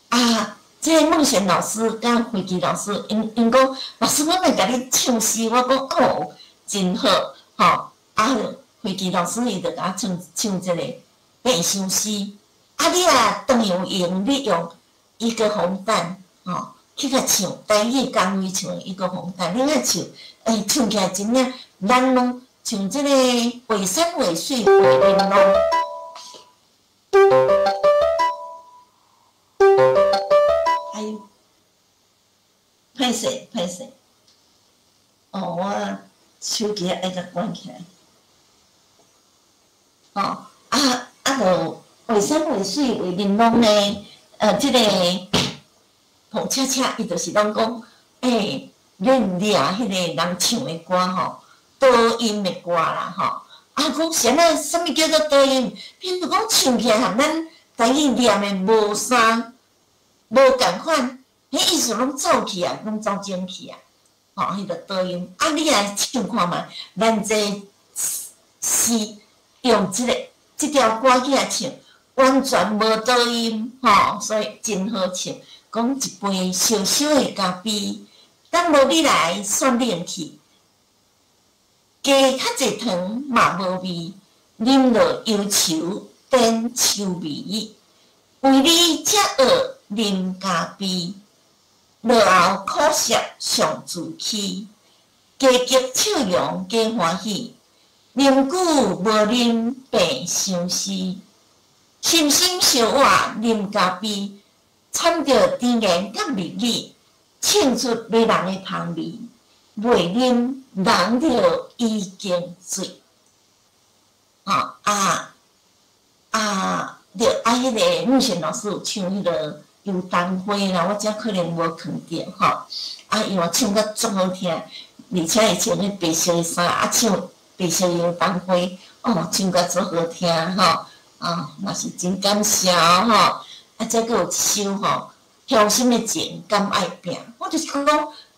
啊，這个孟璇老師佮慧琪老師，𪜶𪜶講，老師，阮會共你唱詩，我講哦，真好，吼。啊，慧琪老師伊就共我唱唱這个。病相思。啊，你若當有閒，你用一個紅蛋，吼，去共唱，台語講語唱一個紅蛋，你愛唱，欸，唱起來真正，咱攏像這個畫山畫水畫玲瑯。哎喲，歹勢歹勢，哦，我手機愛共關起來。吼，啊啊，就畫山畫水畫玲瑯呢，這個鳳車車，伊就是攏講，欸，恁掠彼個人唱的歌吼，多音的歌啦吼。啊，講啥物？啥物叫做多音？比如講唱起來和咱台語念的無相無仝款，彼意思攏走去啊，攏走整去啊，吼，彼個多音。啊，你來唱看覓，咱這是用這個這條歌起來唱，完全無多音，吼，所以真好唱。講一杯燒燒的咖啡，等無你來煞冷去，加較濟糖嘛無味，啉落憂愁變愁味。為你才學啉咖啡，落後苦澀上自欺，加激笑容加歡喜，啉久無啉病相思，深深相倚啉咖啡，摻著甜言佮蜜語，唱出迷人的芳味，袂啉人就已經醉。吼啊啊！對，啊，彼個木賢老師有唱彼個遊燈花啦，我遮可能無囥著吼。啊，伊嘛唱甲足好聽，而且伊穿彼白色的衫，啊，唱白色遊燈花，哦，唱甲足好聽吼。啊，嘛是真感謝吼。啊，這閣有一首吼，鄉心的情敢愛拼。我就是講，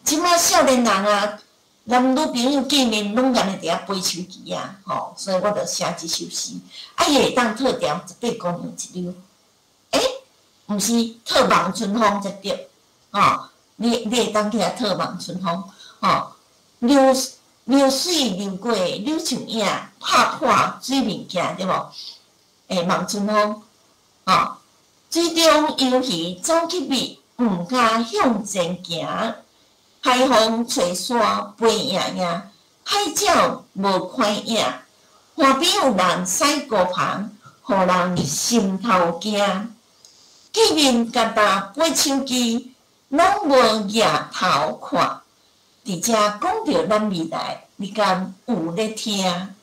這馬少年人啊，男女朋友見面攏共伊佇遐背手機啊，吼，所以我就寫這首詩。啊，伊會當套牢十八姑娘一溜，欸，毋是套望春風才對，吼，你會當起來套望春風，吼，流流水流過柳樹影，拍破水面鏡，對無？欸，望春風，吼，水中游魚走去覓，毋敢向前行。海風吹沙飛影影，海鳥無看影。岸邊有人駛孤帆，予人心頭驚。見面敆焦背手機，攏無攑頭看。佇遮講著咱未來，你敢有咧聽？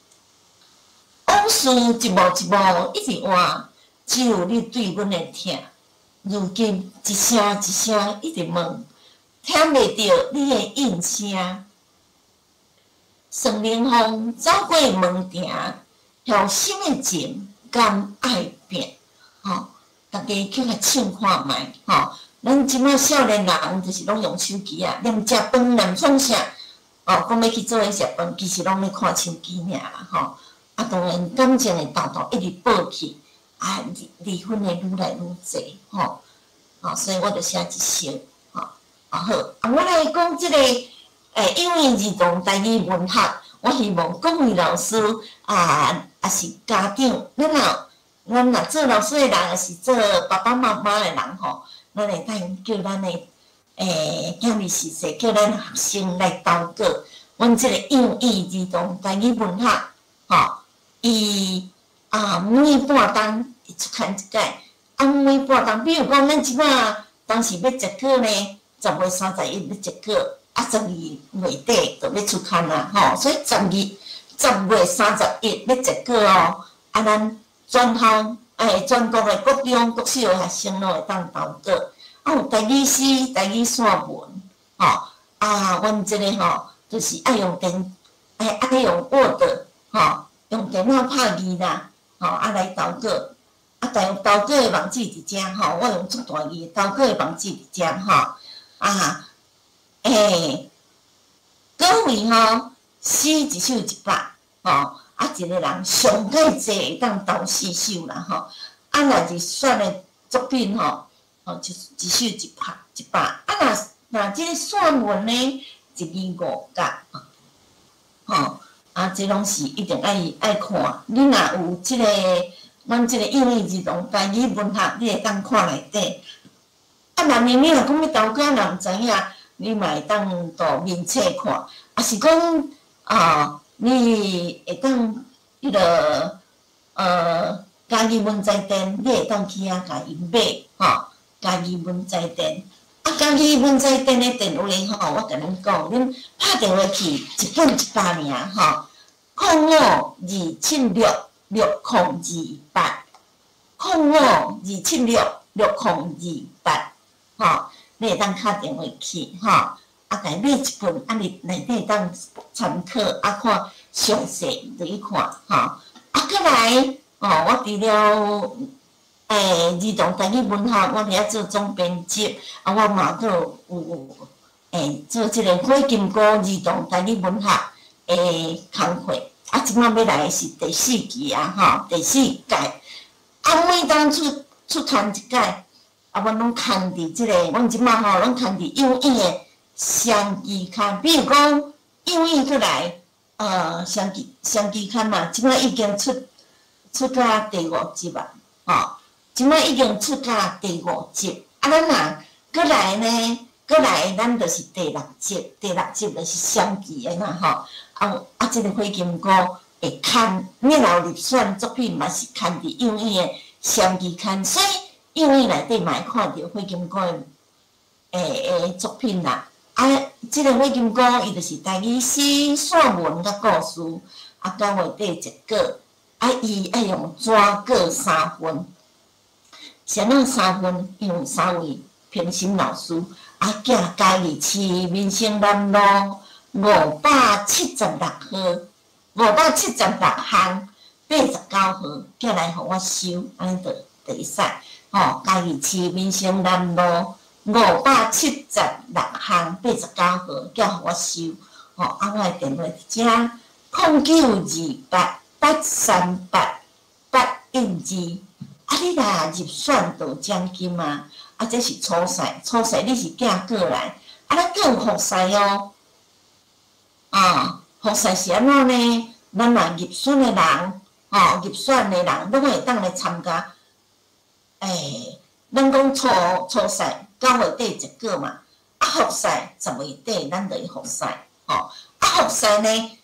往事一幕一幕一直換，只有你對阮的疼。如今一聲一聲一直問。聽袂著你的應聲，霜冷風走過門埕，鄉心的情敢愛拼？吼，大家去共唱看覓吼。咱這馬少年人就是攏用手機啊，連食飯連創啥，哦，講欲去做伙食飯，其實攏咧看手機爾啦吼。啊，當然感情會沓沓一直薄去，啊，離離婚的愈來愈濟吼。吼，所以我就寫一首。啊好，啊我來講這個，欸，幼兒兒童台語文學，我希望各位老師啊，抑是家長，咱若咱若做老師的人，抑是做爸爸媽媽的人吼，咱會當叫咱的欸囝兒是說叫咱學生來投稿，阮這個幼兒兒童台語文學，吼，伊啊每半冬會出刊一擺，啊每半冬，比如講咱這馬當時欲截稿呢。10月31欲截稿，啊，12月底就欲出刊啊，吼，所以十二10月31欲截稿哦。啊，咱全校欸，全國的國中、國小的學生攏會當投稿。啊，有台語詩、台語散文，吼，啊，阮這個吼，就是愛用電，欸，愛用 Word，吼，用電腦拍字啦，吼，啊來投稿。啊，投投稿的網址佇遮吼，我用足大字，投稿的網址佇遮吼。啊，欸，稿費吼，詩一首100，吼，啊，一個人上蓋濟會當投四首啦，吼，啊，若是選的作品吼，吼，一一首一百一百，啊，若若這個散文呢，一字五角，吼，啊，這攏是一定愛愛看。你若有這個阮這个幼語兒童台語文學，你會當看內底。啊，若你若講欲投稿，若毋知影，你嘛會當到面冊看，抑是講啊，你會當彼个嘉義文才店，你會當去遐共𪜶買吼。嘉義文才店，啊，嘉義文才店的電話吼，我共恁講，恁拍電話去一本100爾吼，05-276-6028，05-276-6028，吼，你會當敲電話去吼，啊，共伊買一本，啊，你內底會當參考，啊，看詳細入去看吼，啊，閣來，哦，我除了兒童台語文學，我佇遐做總編輯，啊，我嘛閣有做這个火金姑兒童台語文學的工課，啊，這擺欲來的是第四期啊，吼，第四屆，啊，每當出刊一擺，啊，阮攏刊佇這个，阮這擺吼攏刊佇幼語的雙期刊，比如講幼語閣來，雙期刊嘛，這擺已經出到第五集啊，吼。這擺已經出到第五集，啊，咱若閣來呢？閣來，咱就是第六集，第六集就是雙期的嘛吼。啊啊，這个火金姑會刊，你若有入選作品嘛是刊佇幼語的雙期刊，所以幼語內底嘛會看著火金姑的作品啦。啊，這个火金姑伊就是台語詩、散文佮故事，啊，9月底一稿，啊，伊愛用紙稿三份。啥物三份？因為有三位評審老師，啊，寄嘉義市民生南路576號，576巷89號，寄來予我收，按呢就會使。吼，嘉義市民生南路576巷89號，寄予我收。吼，啊，我的電話佇遮，0928-838-812。啊，你若入選得獎金啊，啊，這是初賽，初賽你是寄過來，啊，咱閣有複賽哦。啊，複賽是按怎呢？咱若入選的人，吼，入選的人攏會當來參加。咱講初賽9月底一個嘛，啊，複賽10月底咱就去複賽，吼，啊，複賽呢，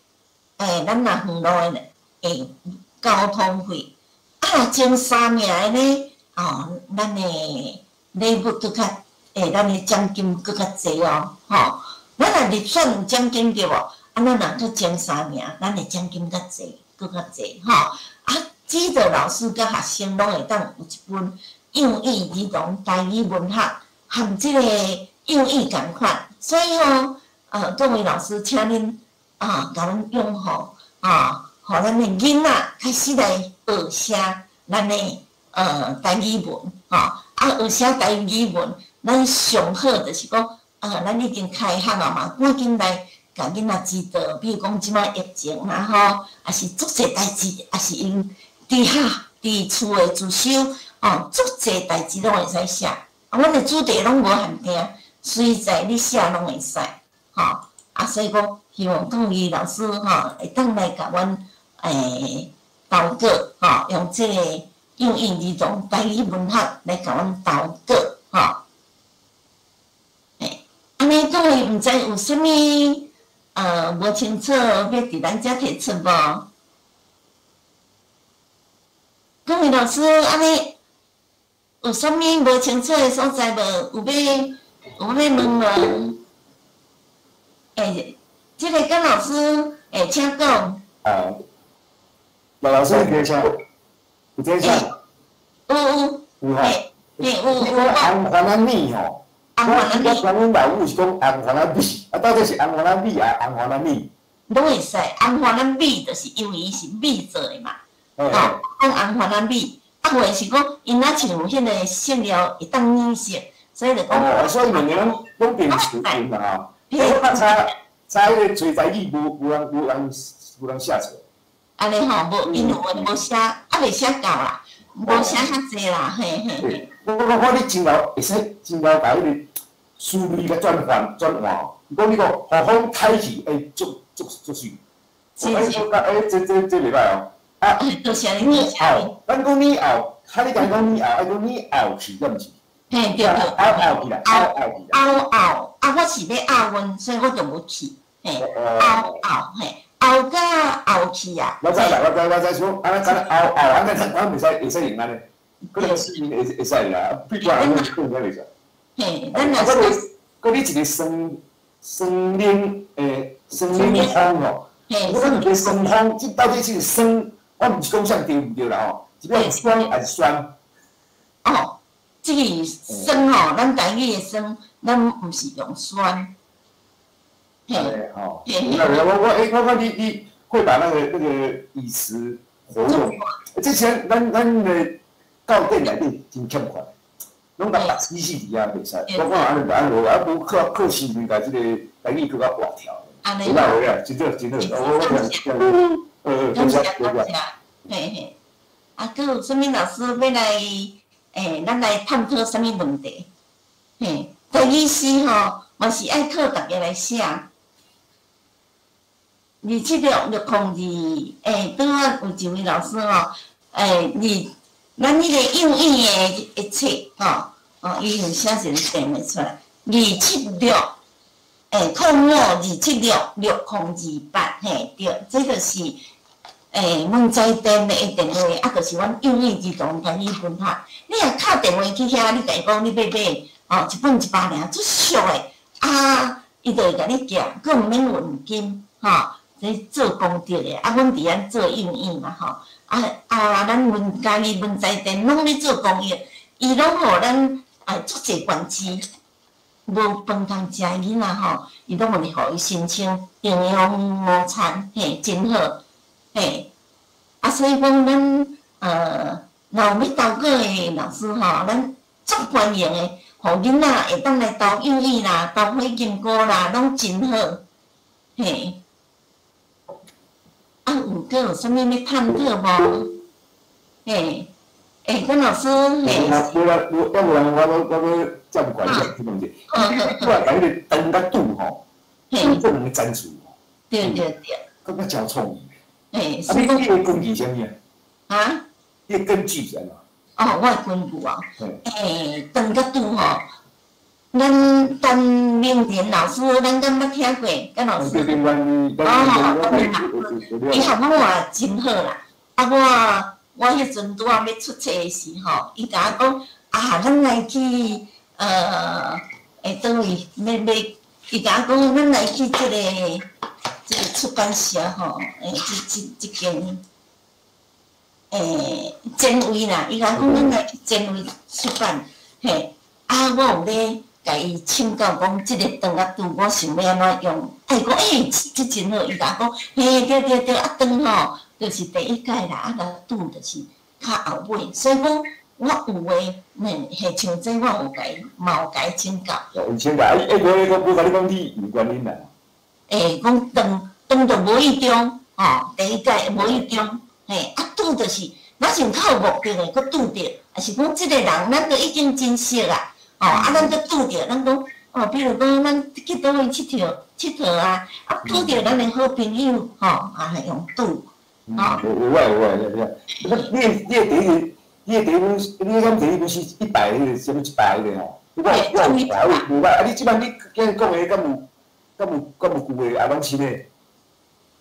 咱若遠路的會交通費。啊，若前三名的呢，哦，咱的禮物閣較，咱的獎金閣較濟哦，吼。咱若入選有獎金對無？啊，咱若閣前三名，咱的獎金較濟，閣較濟，吼。啊，指導老師佮學生攏會當有一本幼語兒童台語文學含這个幼語仝款，所以吼，各位老師，請恁啊，共阮擁護啊，予咱的囡仔開始來學寫咱的台語文，吼，啊，學寫台語文，咱上好就是講，咱已經開學啊嘛，趕緊來共囡仔指導，比如講這擺疫情啊吼，抑是足濟代誌，抑是𪜶佇遐佇厝的自修，哦，足濟代誌攏會使寫，啊，阮的主題攏無限定，隨在你寫攏會使，吼，啊，所以講希望各位老師吼，會當來共阮投稿，吼，用這個幼語兒童台語文學來共阮投稿，吼。按呢各位毋知有啥物無清楚，欲佇咱遮提出無？各位老師，按呢有啥物無清楚的所在無？有欲問無？這个甘老師，請講。啊，麥老師，你請，有這啥？有有。有吼。嘿，有有。你講紅番仔米吼，紅番仔米。我聽阮老母是講紅番仔米，啊，到底是紅番仔米抑紅番仔米？攏會使，紅番仔米就是因為伊是米做的嘛。吼，講紅番仔米，啊，有的是講，𪜶若像有彼个塑料會當染色，所以就講。哦，所以兩个攏變成混啦吼。我較早早彼个吹台語無人寫錯。按呢吼，無，𪜶有的無寫，猶未寫夠啦，無寫較濟啦，嘿嘿嘿。我看你真𠢕會使真𠢕共彼个思維共轉換轉換。伊講你講予風開去，欸，足足足媠。是是。欸，這袂䆀哦。啊，多谢你，多谢你。咱讲你后，哈你讲讲你后，爱讲你后去，敢毋是？嘿，对对。后后去啦，后后去啦。后后，啊，我是欲押韵，所以我就无去。嘿，后后嘿，后甲后去啊。我知啦，我知，我知，说，啊，咱后后，啊，咱咱袂使用按呢，可能四音会使啦，比我安尼讲较袂使。嘿，咱若是。阁你一个双双冷诶，双冷风吼，我讲一个双风，这到底是双？我毋是讲啥对毋对啦吼，是欲酸还是酸？哦，这个酸吼，咱台语的酸，咱毋是用酸。嘿，吼，我欸，我看你会把那个语词活用。之前咱的教典内底真欠缺，拢共白死死伫遐袂使。我看按呢按呢，啊无靠靠时阵共这个台语阁较活跳。有啦有啦，真好真好，我多谢多谢。嘿嘿，啊，阁有啥物老师欲来？欸，咱来探讨啥物问题？嘿，台语诗吼，嘛是爱靠大家来写。276 602，欸，拄仔有一位老师吼，欸，二，咱彼个幼语的册吼，哦，伊有写一个电话出来，二七六，欸，空五276 6028，嘿，对，这就是。欸，文在电的电话，啊，就是阮幼语儿童台语文学。你若敲电话去遐，你共伊讲你欲买哦，一本100尔，足俗的。啊，伊就会共你寄，阁毋免运金，吼，这做功德的。啊，阮伫遐做幼语嘛，吼。啊啊，咱文家己文在电拢咧做公益，伊拢予咱啊足济关注，无饭通食的囡仔吼，伊拢会予伊申请营养午餐，嘿，真好。嘿，啊，所以讲咱若有欲投稿的老师吼，咱足欢迎的，予囡仔会当来投幼语啦，投火金姑啦，拢真好。嘿，啊，有阁有啥物欲探讨无？嘿，欸，关老师，嘿。无啦，无，要无人，我欲再关一下这东西。我来讲彼个长佮短吼，这两个层次吼。对对对。感觉真创意。欸，啊，你的根据啥物啊？啊？你的根据是按怎？哦，我的根据哦，欸，长佮拄吼，咱陈明仁老师，咱敢捌听过？敢老师？哦，陈明老师，伊含我真好啦。啊，我彼阵拄仔欲出册的时吼，伊共我讲啊，咱来去欸，佗位欲欲，伊共我讲，咱来去这个出版社吼，欸，这间，欸，前卫啦，伊共我讲，咱来去前卫出版，嘿，啊，我有咧共伊请教讲，这个长佮拄，我想欲按怎用？啊，伊讲，欸，这真好，伊共我讲，嘿，对对对，啊，长吼，就是第一届啦，啊，若拄就是较后尾，所以讲我有的，嘿，像这我有共伊，嘛有共伊请教。有请教，啊，欸，我无共你讲你有原因啦。欸，讲长长就无意中，吼，第一届无意中，嘿，啊，拄就是，若像较有目的的，阁拄著，抑是讲这个人，咱都已经真熟啊，吼，啊，咱阁拄著，咱讲，哦，比如讲，咱去佗位𨑨迌𨑨迌啊，啊，拄著咱的好朋友，吼，啊，用拄，吼。有有有有有，你的第一本，你敢第一本是100彼个，啥物100彼个吼？我有无歹，啊，你这摆你今日讲的敢有？敢有旧的，也拢新的？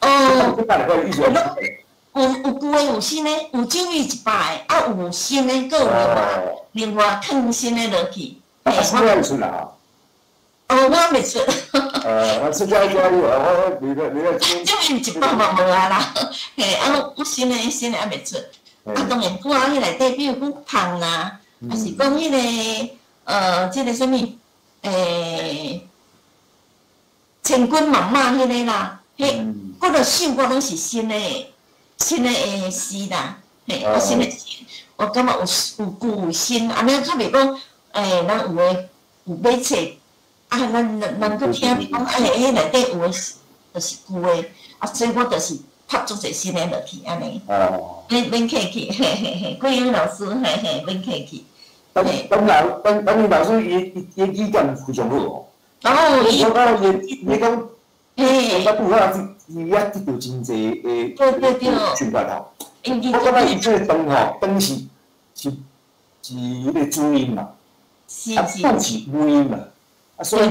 哦。有有旧的，有新的，有少于100个，啊有新的，阁有另外囥新的落去。啊，新的有出啦？哦，我未出。我出了了，我未了。少于100嘛无啊啦，嘿，啊，有新的还未出。啊，当然，拄仔彼内底，比如讲胖啦，抑是讲彼个，这个啥物，欸。千军万马彼个啦，彼几落首我拢是新的诗啦，嘿，啊新的诗，我感觉有旧有新，按呢较袂讲，欸，咱有的有买册，啊，咱阁听讲，欸，彼内底有的就是旧的，啊，所以我就是拍足济新的落去，按呢。哦。免客气，嘿嘿嘿，桂英老师，嘿嘿，免客气。当当老当当老师伊语感非常好哦。然后伊，我讲伊，伊讲，嘿，我拄仔伊也得到真济的对对对，训练头。我感覺伊這個長吼，長是彼個主音嘛，啊，母是母音嘛，啊，所以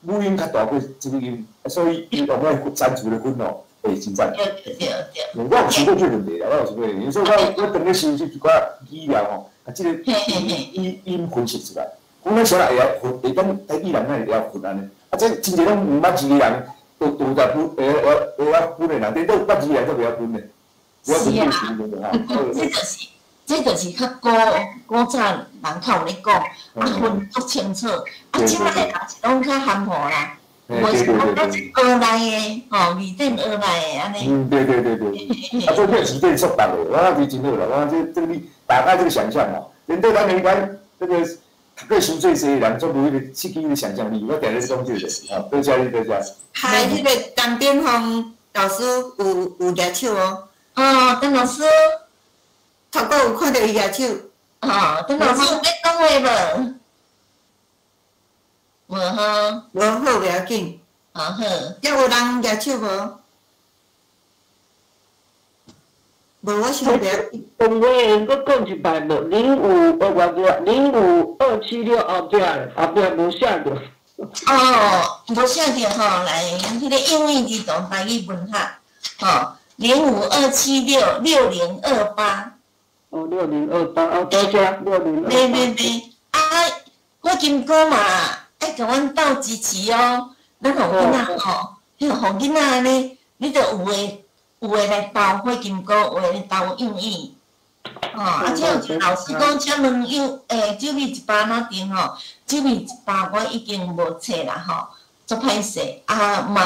母音較大過子音，啊，所以伊用那刪除的分哦，會真讚。對對對。我有想過這個問題啦，我有想過，所以我當咧收集一寡語料吼，啊，這個語音分析出來，講咱啥人會曉分，會當台語人哪會曉分按呢？啊，這真濟攏毋捌字的人，都在分，會曉分的人，顛倒捌字的人都袂曉分的。是啊，這就是較古早人較有咧講，啊分足清楚，啊這擺的人是攏較含糊啦，無是講咱是學來的，吼，字典學來的按呢。嗯，對對對對，啊，這個字典速讀的，我感覺真好啦，我感覺這個你打開這個想象哦，連對咱一般這個讀過傷濟冊的人，總無彼個刺激的想象力，我定咧講這個，好，多謝你，多謝。嗨，彼個陳炳鳳老師有舉手哦。哦，鄧老師，頭拄有看著伊舉手。哦，鄧老師有欲講話無？無吼。無好，袂要緊。哦好。猶有人舉手無？無，我想袂要緊。講話閣講一擺無？零五呃，我05276後壁，後壁無寫著。哦，無寫著吼，來，彼個英語兒童台語文學，吼。052766028。哦，6028，哦，多謝，6028。袂袂袂，啊，我金哥嘛愛共阮鬥支持哦，咱予囡仔吼，彼個予囡仔按呢，你著有的來鬥火金姑，有的來鬥英語。吼，啊，這有一個老師講，請問有酒味一百哪間吼？酒味一百我已經無冊啦吼，足歹勢，啊嘛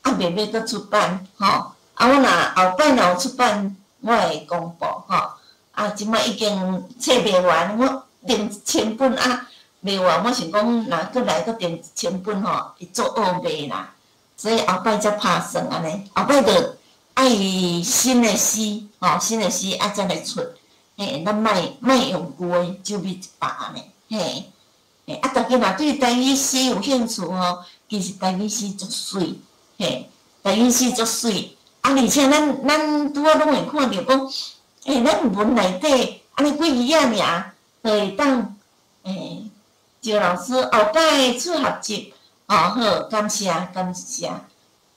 啊袂欲閣出版吼。啊，我若後擺若有出版，我會公布吼。啊，這擺已經冊賣完，我訂1000本啊，賣完，我想講若閣來閣訂一千本吼，會做惡賣啦。所以後擺才拍算按呢，後擺就愛新的詩吼，新的詩啊才來出。嘿，咱莫莫用舊的酒味一百按呢，嘿。嘿，啊，大家若對台語詩有興趣吼，其實台語詩足媠，嘿，台語詩足媠。啊，而且咱拄仔攏會看著講，咱文內底按呢幾字仔爾，就會當，趙老師後擺出合集，哦好，感謝感謝，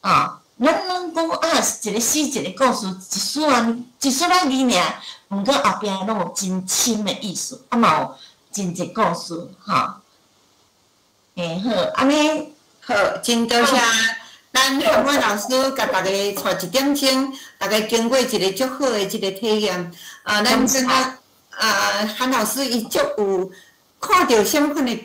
哦，咱攏講啊，一個詩一個故事，一絲仔一絲仔字爾，毋過後壁攏有真深的意思，啊嘛有真濟故事，吼。好，按呢，好，真多謝。咱韓文老師共大家帶一點鐘，大家經過一個足好的這個體驗。啊，咱感覺啊，韓老師伊足有看著啥物款的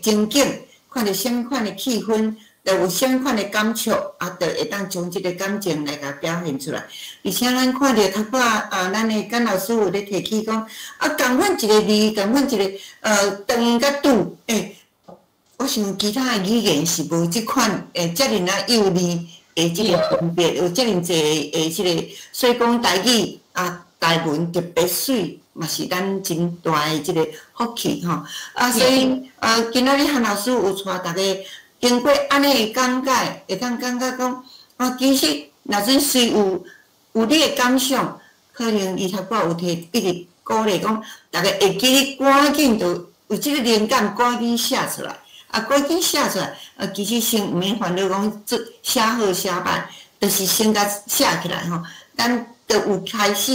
情景，看著啥物款的氣氛，就有啥物款的感觸，啊，就會當將這個感情來共表現出來。而且咱看著頭拄仔啊，咱的甘老師有咧提起講，啊，仝款一個字，仝款一個長佮短，我想其他的語言是無這款遮爾仔幼稚的這個分別，有遮爾濟的這個，所以講台語啊，台文特別媠，嘛是咱真大的這個福氣吼。啊，所以啊，今仔日韓老師有帶大家經過按呢的講解，會當感覺講啊，其實若陣雖有你的感想，可能伊頭拄有提一直鼓勵講，大家會記得趕緊就有這個靈感，趕緊寫出來。啊，趕緊寫出來！啊，其實先毋免煩惱講做寫好寫歹，就是先共寫起來吼。咱就有開始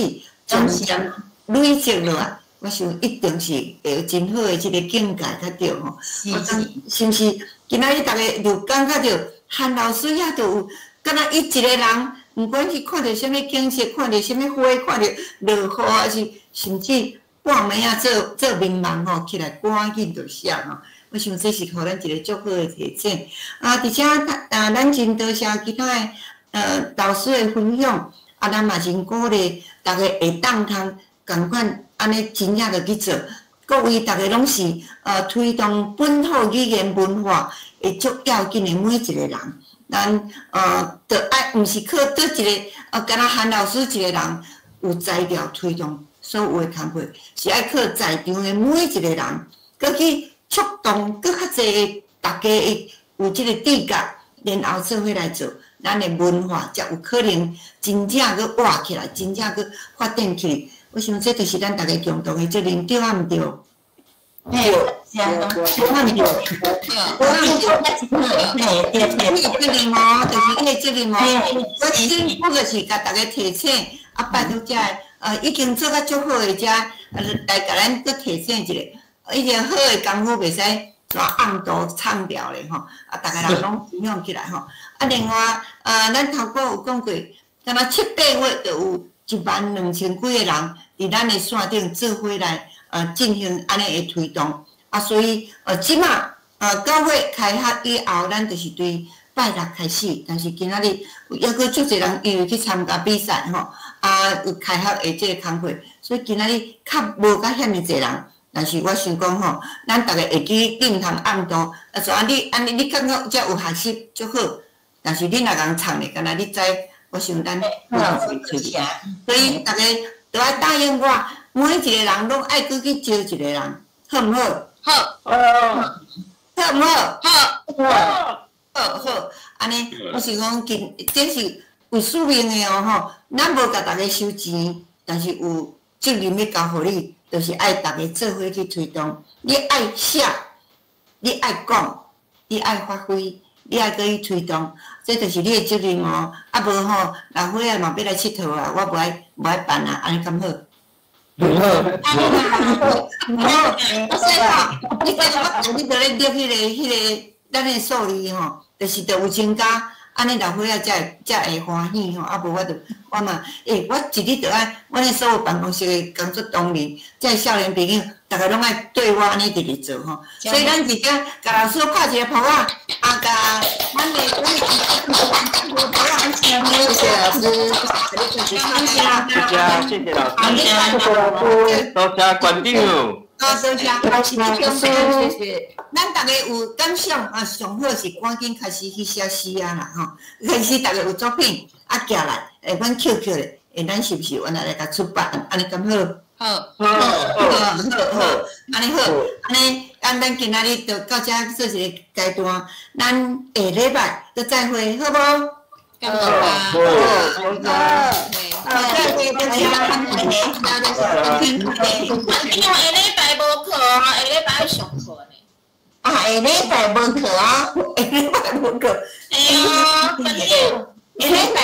漸漸累積落來，我想一定是會有真好的這個境界才對吼。是是。是毋是？今仔日大家就感覺著韓老師遐就有，敢若伊一個人，毋管是看著啥物景色，看著啥物花，看著落雨，抑是甚至半暝仔做做眠夢吼，起來趕緊就寫吼。我想這是予咱一個足好的提醒。啊，佇遮啊，咱真多謝其他的老師的分享，啊，咱嘛真鼓勵大家會當通仝款按呢真正就去做。各位逐家攏是推動本土語言文化會足要緊的每一個人。咱著愛毋是靠佗一個敢若韓老師一個人有才調推動所有的工課，是愛靠在場的每一個人，閣去觸動閣較濟大家會有這個直覺，然後做伙來做。咱的文化才有可能真正閣活起來，真正閣發展起來。我想這就是咱逐家共同的責任，對啊毋對？嘿，是啊，對啊毋對？對啊毋對？嘿，對對。你的責任哦，就是你的責任哦。我政府就是共逐家提醒，啊，拜託遮的，已經做甲足好的遮，來共咱閣提醒一下，已經好的功夫袂使煞暗度藏掉咧吼，啊，逐家人攏分享起來吼。啊，另外，咱頭拄有講過，敢若七八月就有1萬2千幾個人佇咱的線頂做伙來，進行按呢的推動。啊，所以，這馬，9月開學以後，咱就是對拜六開始，但是今仔日猶閣足濟人因為去參加比賽吼，啊，有開學的這個工課，所以今仔日較無甲遐爾濟人。但是我想講吼，咱逐家會記頂通暗度，啊，所以你按呢你感覺遮有學習足好，但是你若共藏咧，敢若你知，我想咱有會出去。所以逐家都愛答應我，每一個人攏愛閣去招一個人，好毋好？好。好毋好？好。好好，按呢，我是講，今這是有使命的哦吼，咱無共逐家收錢，但是有責任欲交予你，就是愛逐家做伙去推動。你愛寫，你愛講，你愛發揮，你愛閣去推動，這就是你的責任哦。啊無吼，老歲仔嘛欲來𨑨迌啊，我無愛無愛辦啊，按呢敢好？好。好，我說吼，你感覺我你佇咧列彼個咱的數字吼，就是著有增加，按呢老歲仔才會歡喜吼。啊無我就我嘛，欸，我一日著愛，阮的所有辦公室的工作同仁，這少年朋友，逐家攏愛對我按呢直直做吼。所以咱佇遮共老師拍一個拍仔，啊，共阮的阮的謝謝老師，謝謝，謝謝老師，謝謝老師，多謝館長。啊，多謝，謝謝。咱逐家有感想啊，上好是趕緊開始去寫詩啊啦吼，開始逐家有作品啊，寄來，欸，阮 QQ 咧，欸，咱是毋是原來來共出版，按呢敢好？好，好，好，好，按呢好，按呢，按咱今仔日就到遮做一個階段，咱下禮拜閣再會，好無？感謝。好，好，好，再會，多謝。下禮拜無課啊，下禮拜要上課呢。啊，下禮拜無課啊，下禮拜無課。哎喲，館長，下禮拜